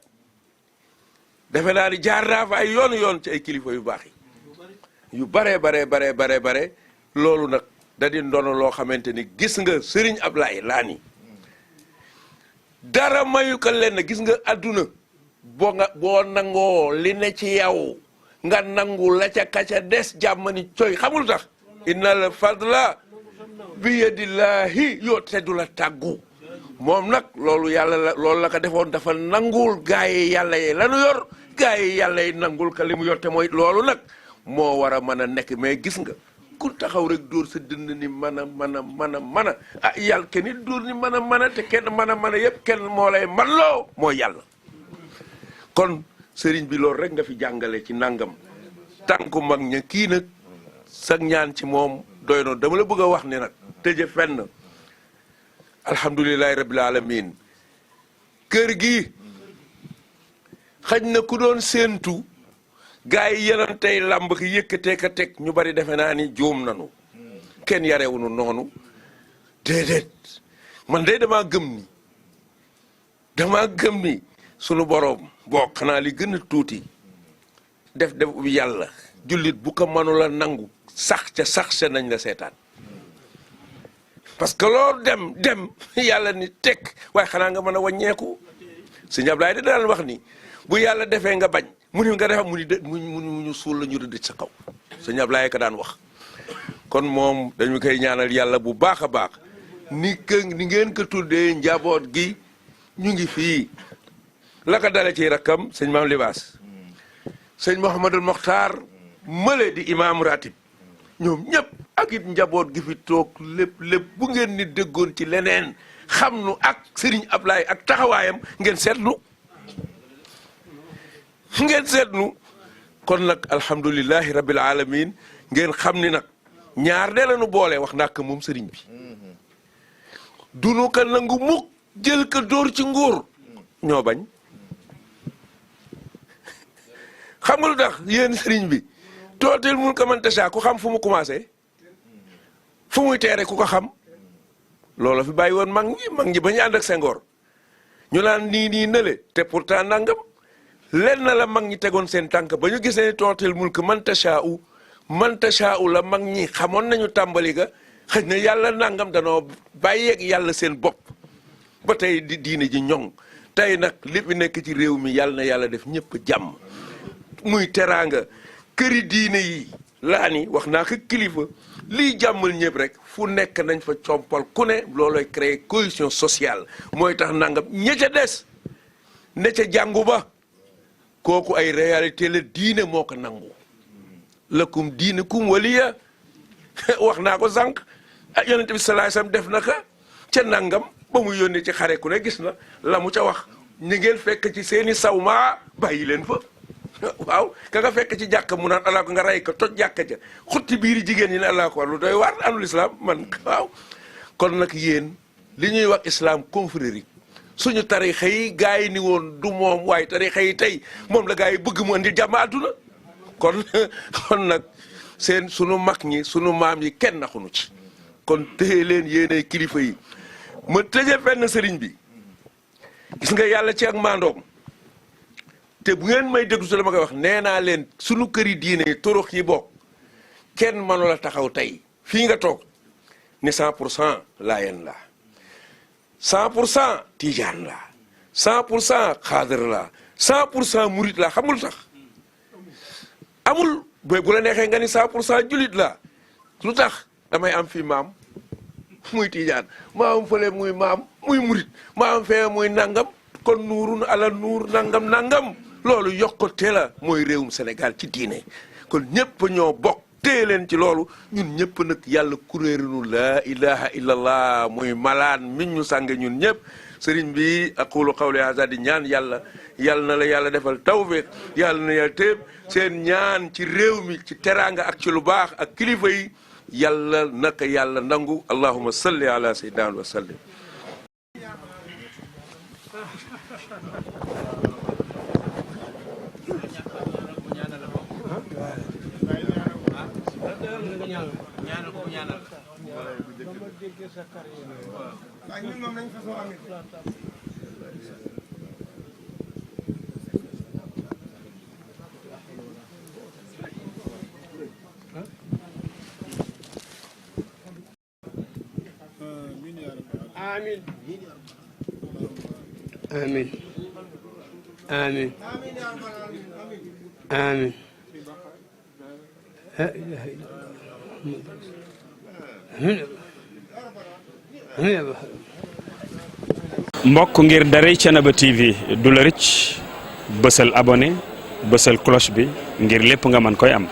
defe naa ni jaar naa fa ay yoon ci ay kilifa yu baax yi yu bare loolu nag da di ndono loo xamante ni gis nga Serigne Ablaye laa ni dara mayu ko leen gis nga adduna boo nangoo li ne ci yow nga nangu la ca kaca des jàmm ni coy xamul tax innal fadla bi yadillahi yoo teddu la tàggu moom nag loolu yàlla la loolu la ko defoon dafa nangul gaa yi yàlla yi lanu yor gaa yi yàlla yi nangul ka li mu yor te mooy loolu nag moo war a mën a nekk mais gis nga ku taxaw rek dóor sa dënd ni mën a ah yàlla kenn it dóor ni mën a te kenn mën a yëpp kenn moo lay man loo mooy yàlla kon sëriñ bi loolu rek nga fi jàngale ci nangam tànku mag ña kii nag sag ñaan ci moom doy noonu dama la bëgg a wax ne nag tëje fenn alhamdulilahi rabbil alamin kër gi xaj na ku doon séentu gaa yi yenoon tey làmb ki yëkkatee ka teg ñu bari defe naa ni juum nanu kenn yarewunu noonu déedéet man de damaa gëm ni sunu boroom boo xanaa li gën a tuuti def yàlla jullit bu ko mënula nangu sax ca nañ la seetaan parce que loolu dem yàlla ni teg waaye xanaa nga mën a wàññeeku sëñ Ablaye da daan wax ni bu yàlla defee nga bañ mu ni nga defa mu ni ñu suul la ñu rëdd sa kaw sëñ Ablaye ka daan wax kon moom dañu koy ñaanal yàlla bu baax a baax ni ngeen ko tuddee njaboot gi ñu ngi fii la ko dale ci rakkam sëñ Maam Libaas sëñ Mouhamadul Mokhtar mële di imam ratib ñoom ñëpp ak it njaboot gi fi toog lépp bu ngeen ni déggoon ci leneen xam nu ak Serigne Ablaye ak taxawaayam ngeen seetlu kon nag alhamdulilahi rabbil alamin ngeen xam ni nag ñaar de lañu boole wax naa ko moom Serigne bi dunu ko nangu mukk jël ko dóor ci nguur ñoo bañ xam nga lu tax yéen Serigne bi tootel mun ko mën tasaa ku xam fu mu commencé fu muy teere ku ko xam loolu fi bàyyi woon mag ñi ba ñu ànd ak Senghor ñu naan nii nële te pourtant nangam lenn la mag ñi tegoon seen tànk ba ñu gisee ne tootel mun ko mën tasaa la mag ñi xamoon nañu tàmbali ga xëj na yàlla nangam danoo bàyyeeg yàlla seen bopp ba tey di diine ji ñoŋ tey nag li fi nekk ci réew mi yàlla na yàlla def ñëpp jàmm muy teraanga këri diine yi laa ni wax naa ko kilifa lii jàmmal ñëpp rek fu nekk nañ fa compal ku ne looloy créer cohésion sociale mooy tax nangam ña ca des ne ca jàngu ba kooku ay réalité la diine moo ko nangu lakum diinukum waliya wax naa ko sànq ah yonent bi sallallahu alayhi wasallam def na ko ca nangam ba mu yónnee ci xare ku ne gis na la mu ca wax ñu ngeen fekk ci seeni sawma bàyyi leen fa waaw ka nga fekk ci jàkka mu naan allah ko nga rey ko toj jàkka ja xutti biiri jigéen ñi ne allah ko lu doy waar anul islam man waaw kon nag yéen li ñuy wax islam confrérie suñu tarixa yi gaa yi ni woon du moom waaye tarixa yi tey moom la gaa yi bëgg mu andi jàmm àdduna kon nag sunu mag ñi sunu maam yi kenn naxunu ci kon téye leen yéenay kilifa yi ma tëje fenn sëriñ bi gis nga yàlla ci ak maandoom te bu ngeen may déglu su dama koy wax nee naa leen sunu këri diine yi turux yi bokk kenn mënu la taxaw tey fii nga toog ni 100% laayeen la 100% tijaan la 100% xaadar la 100% murit la xamul tax amul bu la neexee nga ni 100% julit la lu tax damay am fii maam muy tijaan maa am fële muy maam muy murit maa am fee muy nangam kon nuurun ala nuur nangam loolu yokkute la mooy réewum Sénégal ci diine kon ñëpp ñoo bokk téye leen ci loolu ñun ñëpp nag yàlla kuréerinu laa ilaha illallah muy malaan min ñu sànge ñun ñëpp sëriñ bi aqulu qawli hada di ñaan yàlla na la yàlla defal tawfiq yàlla na yàlla téeb seen ñaan ci réew mi ci teraanga ak ci lu baax ak kilifa yi yàlla naka yàlla nangu allahumma salli ala sayyidina wa sallim آمين آمين آمين آمين لا إله إلا الله mbokk ngir daray Thiénaba TV du la rëcc bësal abonné bësal cloche bi ngir lépp nga mën koy am